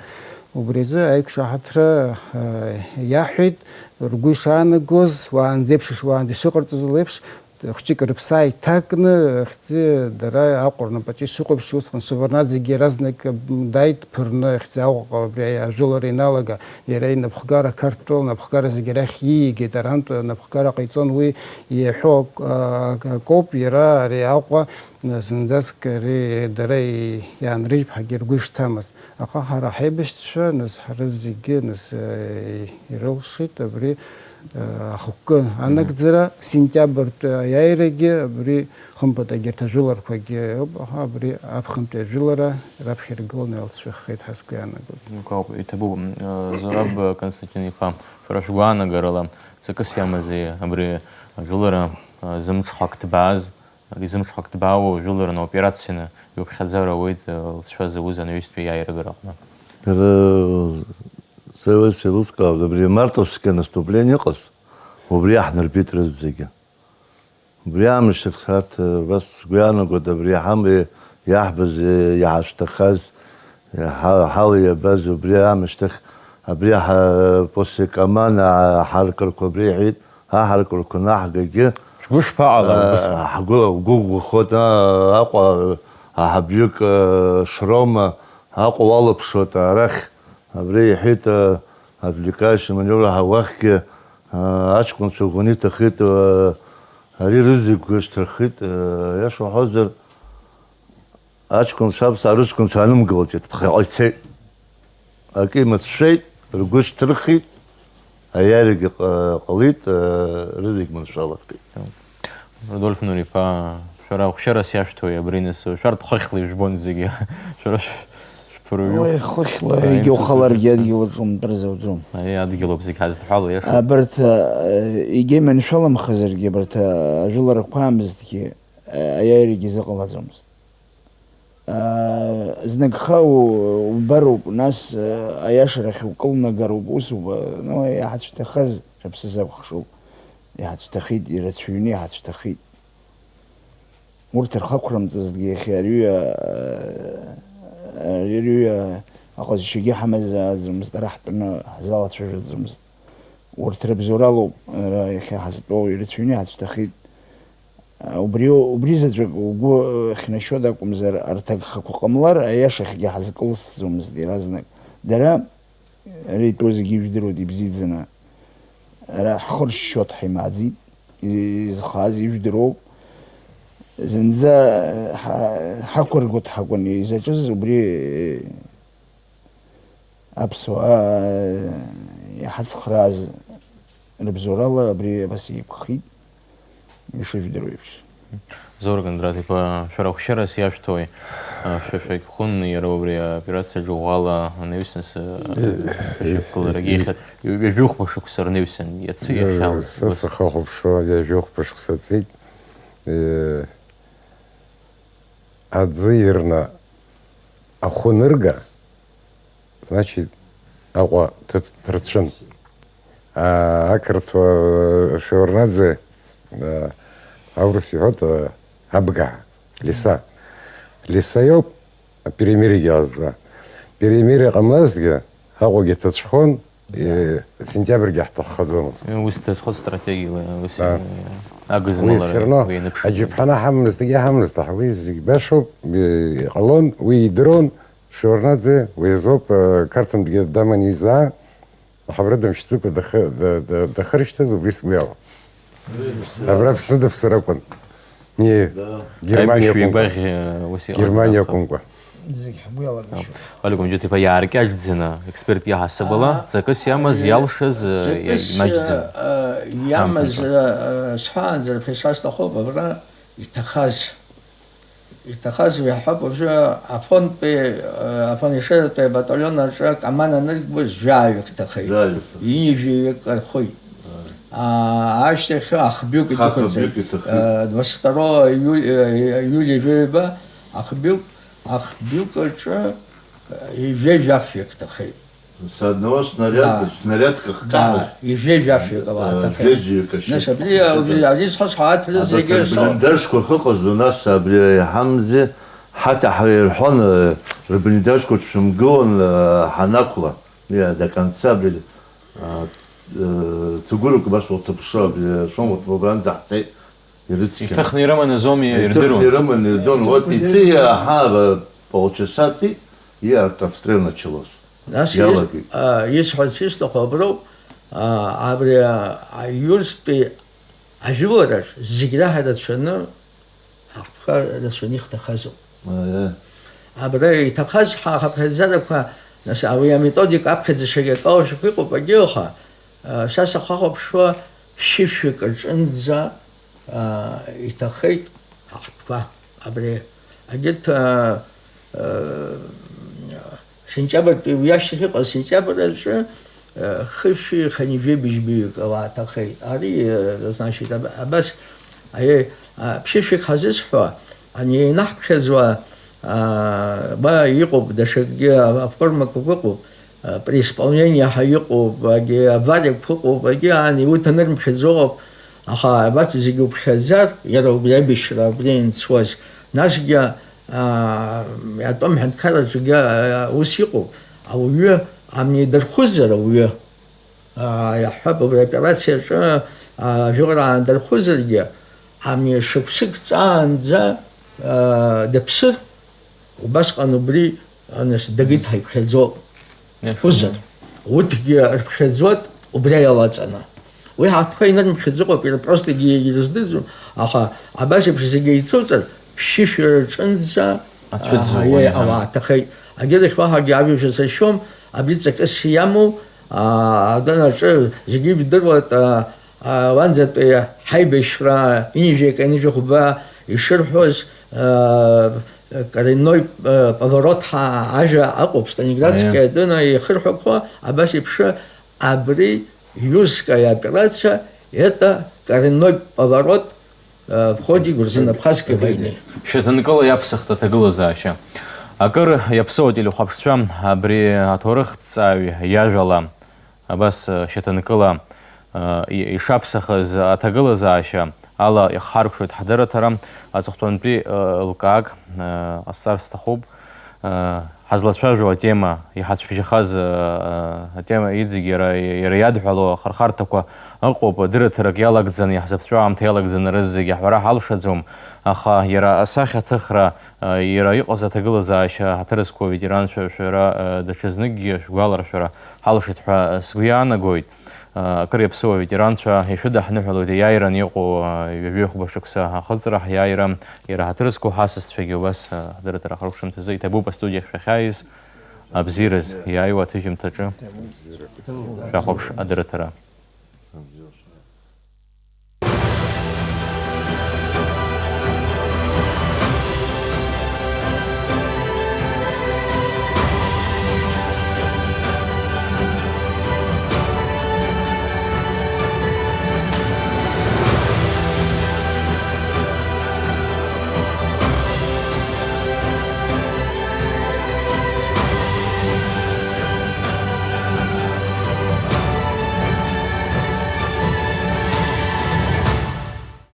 Убри азы аиқәшаҳаҭра, э, иаҳәеит, ргәы ишаанагоз, уаанӡа еиԥш, уаанӡа ишыҟарҵаз леиԥш, хәҷык рыԥсы ааиҭакны, хьӡы дара Аҟәа рнапаҿы ишыҟоу еиԥш, усҟан Шеварднаӡегьы иаразнак, м, дааит, дԥырны, хьӡы Аҟәаҟа абри ажәылара иналага, иара инапхгара, ақарҭтәыла напхгара зегьы арахь ииагеит, арантә напхгара ҟаиҵон, уи иаҳәо ак-, а-, акоуп, иара ари Аҟәа, а, зынӡаск ари дара и-, иаанрыжьп ҳәагьы ргәы ишҭамыз. Аха ҳара ҳаибашьцәа, нас, ҳара зегьы, нас, э, ирылшеит абри, э, ахықәкы анагӡара, сентиабртәи аиааирагьы абри, хымԥада, егьырҭ ажәыларқәагьы ауп, аха абри аԥхынтәи ажәылара раԥхьа иргыланы иалҵшәахеит ҳәа сгәы иаанагоит. Акы ауп, иҭабуп. М, э, Зураб Константин-иԥа, шәара шәгәаанагарала, ҵакыс иамази абри ажәылара, э, зымҽхак ҭбааз? Ари зымҽхак ҭбаауа жәылараны операцианы иуԥхьаӡара ауеит, э, лҵшәа зауз анаҩстәи иааирагара аҟны. Р-, сара ус еилыскаауеит, абри мартовское наступление ыҟаз, убри иаҳнарбеит рызегьы. Убри аамышьҭахь арҭ, э, абас сгәы иаанагоит, абри ҳамҩа иаҳбаз, э, иҳашәҭахаз, э, ҳа-, ҳала иабаз, убри аамышьҭахь, абри ҳа-, после Камана аҳаракырақәа абри иҳәеит, аҳаракырақәа анаҳгагьы, Шәгәы шԥаҟалеи, аа, убысҟан? Ҳгәы, ҳгәы ӷәӷәахоит, аа, Аҟәа аҳабҩык, аа, Шрома Аҟәа уалаԥшуеит, арахь, абри иҳәеит, аа, отвлекающий маневр ҳәа уахьгьы, аа, аҷкәынцәа ӷәӷәаны иҭахеит, аа, ари рызегь гәышьҭырхеит, аа, аиаша уҳәозар, аҷкәынцәа, аԥсуаа рыҷкәынцәа аанымгылҵеит, ԥхьаҟа ицеит. Акы имыцәшәеит, ргәы шьҭырхит, аиааирагьы ҟа-, ҟалеит, э, рызегь маншәалахеит. Рудольф Нури-иԥа, шәара ахәшьарас иашәҭои абри нас? Шәарҭ хыхьла ижәбон зегьы. Шәара шә-, шәԥырҩуп. Уи хыхьла, аинцәа егьаухаларгьы зегьы. Адгьыл аҿы умтәар зауӡом. Аиеи, адгьылоуп зегь ҳазҭҳәало, иашоуп. Абарҭ, э, егьа иманшәаламхазаргьы, абарҭ, э, ажәыларақәа аамызҭгьы, э, аиааирагьы изыҟалаӡомызт. Аа, знагха у-, убароуп, нас, э, аиашарахь укылнагароуп, ус уба-, ну, иҳацәҭахаз, рыԥсы закәыхшоуп, иҳацәҭахеит, ирацәаҩны иҳацәҭахеит. Урҭ рхы ақәрымҵазҭгьы иахьа арҩа, э, арҩа аҟазшьагьы ҳамазааӡомызт, ара ҳтәаны ҳзалацәажәаӡомызт. Урҭ рыбзоуралоуп, ара иахьа ҳазтәоу, ирацәаҩны иҳацәҭахеит. Убри, убри заҵәык угәы хьнашьо дакәымзар, арҭ агхақәа ҟамлар, аиашахьгьы ҳазкылсӡомызт иаразнак. Дара, ара итәоу зегьы ижәдыруеит ибзиаӡаны. Ара ҳхы ршьшьуа дҳаимааӡеит, изхаз ижәдыруоуп. Зынӡа ҳа-, ҳақәыргәыҭ ҳакәын изаҿыз убри аԥсуаа иҳацхрааз рыбзоурала абри абас иқәхеит, ишыжәдыруеиԥш. Заур Кондратов-иԥа, шәара ахәшьарас иашәҭои? Шәа шәагьхәын иара убри аоперациаҿы ӷәӷәала анаҩсны, ишьақәгыларагьы ихьат, ҩажәихәба шықәса рнаҩсан, иацы иахьала. Са сахы ахәаԥшуа ҩажәихәба шықәса ҵит. Аӡы ирны ахәы нырга, значит, Аҟәа ҭыҵ-, ҭырцәын. Аа, ақырҭуа, э, шеварднаӡе, э, аурыс иҳәоит, э, абга, лиса. Лиса иоуп, аперемирегьы ҟазҵа. Перемире ҟамлазҭгьы, Аҟәагьы ҭацәхон, э, сентиабргьы ҳҭаххаӡомызт. Ус дазхәыц стратегиала, ус, Да. э, агызмалара Уи все равно уи аныԥшуеит. Аџьаԥҳаны ҳамамызт, егьа ҳамамызт, аха уи зегь башоуп, э, иҟалон, уи идыруан, Шеварднаӡе, уи азоуп, э, Қарҭынтәгьы даман изаа, аха абра дымшьӡыкәа дахы-, да-, да-, дахыршьҭыз убри сгәы иалоуп. Абра Аԥсны дыԥсыр акәын. Не, Да. Германиа Аибашьҩы акәымкәа. игәаӷь, э, ус иҟаз Германиа акәымкәа. Зегь ҳгәы иалагашьоуп. Алико Мџьаҭ-иԥа, иааркьаҿӡаны, експерт иаҳасабала, Аа, ҵакыс иамаз, э, иалшаз, э, ҵакыс, иа-, имаҷӡан. э, э, иамаз, Ҳамҭакы. э, э, сҳәаанӡа, ԥхьа сасҭахуп, абра иҭахаз. Иҭахаз уи ҳҳәап, уажәы Афонтәи, э, Афон Ешыратәи абаталион аҿы акоман аныргбоз жәаҩык ҭахеит. Жәаҩык ҭахеит. Ҩынҩажәаҩык рхәит. Аа, ашьҭахь ахбҩык Ха-, идәықәырҵеит. Хбҩык иҭахеит. Э, двадцать второго июль-, э, июля жәаҩба ахбҩык, ахбҩык аҿы, э, ҩажәа жәафҩык ҭахеит. С одного снаряда, Да. снарядк ахкаҳаз. Да, ҩажәа жәафҩык ауаа Э, ҭахеит. Ҩажәаҩык ашьа-, Нас абри, абри, абри зхысҳәо аҭра Абарҭ зегьы соуп. Рблиндажқәа ахьыҟаз, нас абри иаҳамзи, ҳаҭа ҳәа ирҳәон, э, рблиндажқәа дшәымгылон, э, ҳанақәла. Иа, до конца, блин, а, э, цыгәырҩык убас уҭаԥшуа, блин, шәон, вот, убранӡа ҳцеит, ирыцқьан. Иҭыхны ирыманы азоми, Иҭыхны ирдыруан? ирыманы ирдыруан. Вот, иҵи, аҳа, полчаса ҵи, и артобстрел началось. Нас Иалагеит. ис-, а, исҳәарц исҭаху аброуп, а, абри, а, аиурстәи ажәылараҿ зегь раҳа рацәаны Ҳахәҭқәа рацәаны ихҭахазоуп. Аиа. Абра иҭахаз ҳа-, ҳаԥхьаӡарақәа, нас, уи аметодика аԥхьаӡа шаҟа акалашәақәа иҟоуп, агьы ыҟа, а, са сахәахәаԥшуа ԥшьышәҩык рҿынӡа, а, иҭахеит ҳахәҭқәа. Абри, агьырҭ, а, а, Сентиабртәи уи ашьҭахь иҟаз сентиабр аҿы, э, хышәи хынҩажәи быжьбаҩык ауаа ҭахеит. Ари, э, значит, аб-, абас, аиеи, а, ԥшьышәҩык ҳазысҳәо, ани ианаҳԥхьаӡуа, а, ба иҟоуп, даҽакгьы а-, аформақәа ыҟоуп, а, при исполнении ҳәа иҟоуп, агьи авариақәа ыҟоуп, агьи ани урҭ анырмԥхьаӡо ыҟоуп, аха абарҭ зегьы уԥхьаӡар, иара убри аибашьра, убри ианцуаз, насгьы Аа, атәым ҳәынҭқарраҿгьы, аа, ус иҟоуп, ауаҩы амни дархәызар ауаҩы, аа, иаҳҳәап, абри аоперациаҿы, аа, жәылар аан дархәызаргьы, амни шықәсык ҵаанӡа, аа, дыԥсыр, убасҟан убри, нас, дагеит ҳаиԥхьаӡо. Иашоу. Узар, урҭгьы рыԥхьаӡоит убри иалаҵаны. Уи ҳаҭәқәа инырмԥхьаӡо ыҟоуп, иара простагьы ирыздырӡом, аха абас еиԥш зегьы еицуҵар, ԥшьышәа рҿынӡа, Ацәыӡ аа, уаҩы, ауаа ҳәа. Ҭахеит. Агьырахь уаҳагьы абжа сашьом, абри ҵакыс иамоу, аа, адәанаҿы зегьы ибдыруеит, аа, аа, уанӡатәи ҳаибашьра ҩынҩажәи акы, ҩынҩажәи хәба ишырҳәоз, аа, коренной, э, поворот ҳа-, ажәа ыҟоуп, Сталинградская Аиа. Дына ихырҳәақәо, абас еиԥш, абри Юзская операция, это коренной поворот, э, в ходе грузино-абхазской войны. Шьаҭанкыла иаԥсахт аҭагылазаашьа. Акыр иаԥсоу ателехәаԥшцәа абри аҭоурыхҭҵааҩ иажәала. Абас, э, шьаҭанкыла, э, и-, ишаԥсахыз аҭагылазаашьа ала ихҳаркәшоит ҳдырраҭара, аҵыхәтәантәи, э, лкаак, э, ҟасҵар сҭахуп. Э, ҳазлацәажәо атема, иҳацәбжьахаз, э, э, атема иҵегь иара, иара иадҳәало ахырхарҭақәа ыҟоуп, дырраҭарак иалагӡаны, иаҳзаԥҵәо аамҭа иалагӡаны рызегь аҳәара ҳалшаӡом, аха иара асахьаҭыхра, э, иара иҟаз аҭагылазаашьа ҳаҭыр зқәу аветеранцәа шәара, э, даҽазныкгьы шәгәаларшәара ҳалшеит ҳәа сгәы иаанагоит. Акыр иаԥсоу аветеранцәа ишәыдаҳныҳәалоит иааиран иҟоу ҩажәихәба шықәса ахыҵра ҳиааира. Иара ҳаҭыр зқәу ҳасасцәагьы убас ҳдырраҭара ахыркәшамҭазы иҭабуп астудиа ахь шәахьааиз. Абзиараз иааиуа аҭыжьымҭаҿы шәахәаԥш адырраҭара.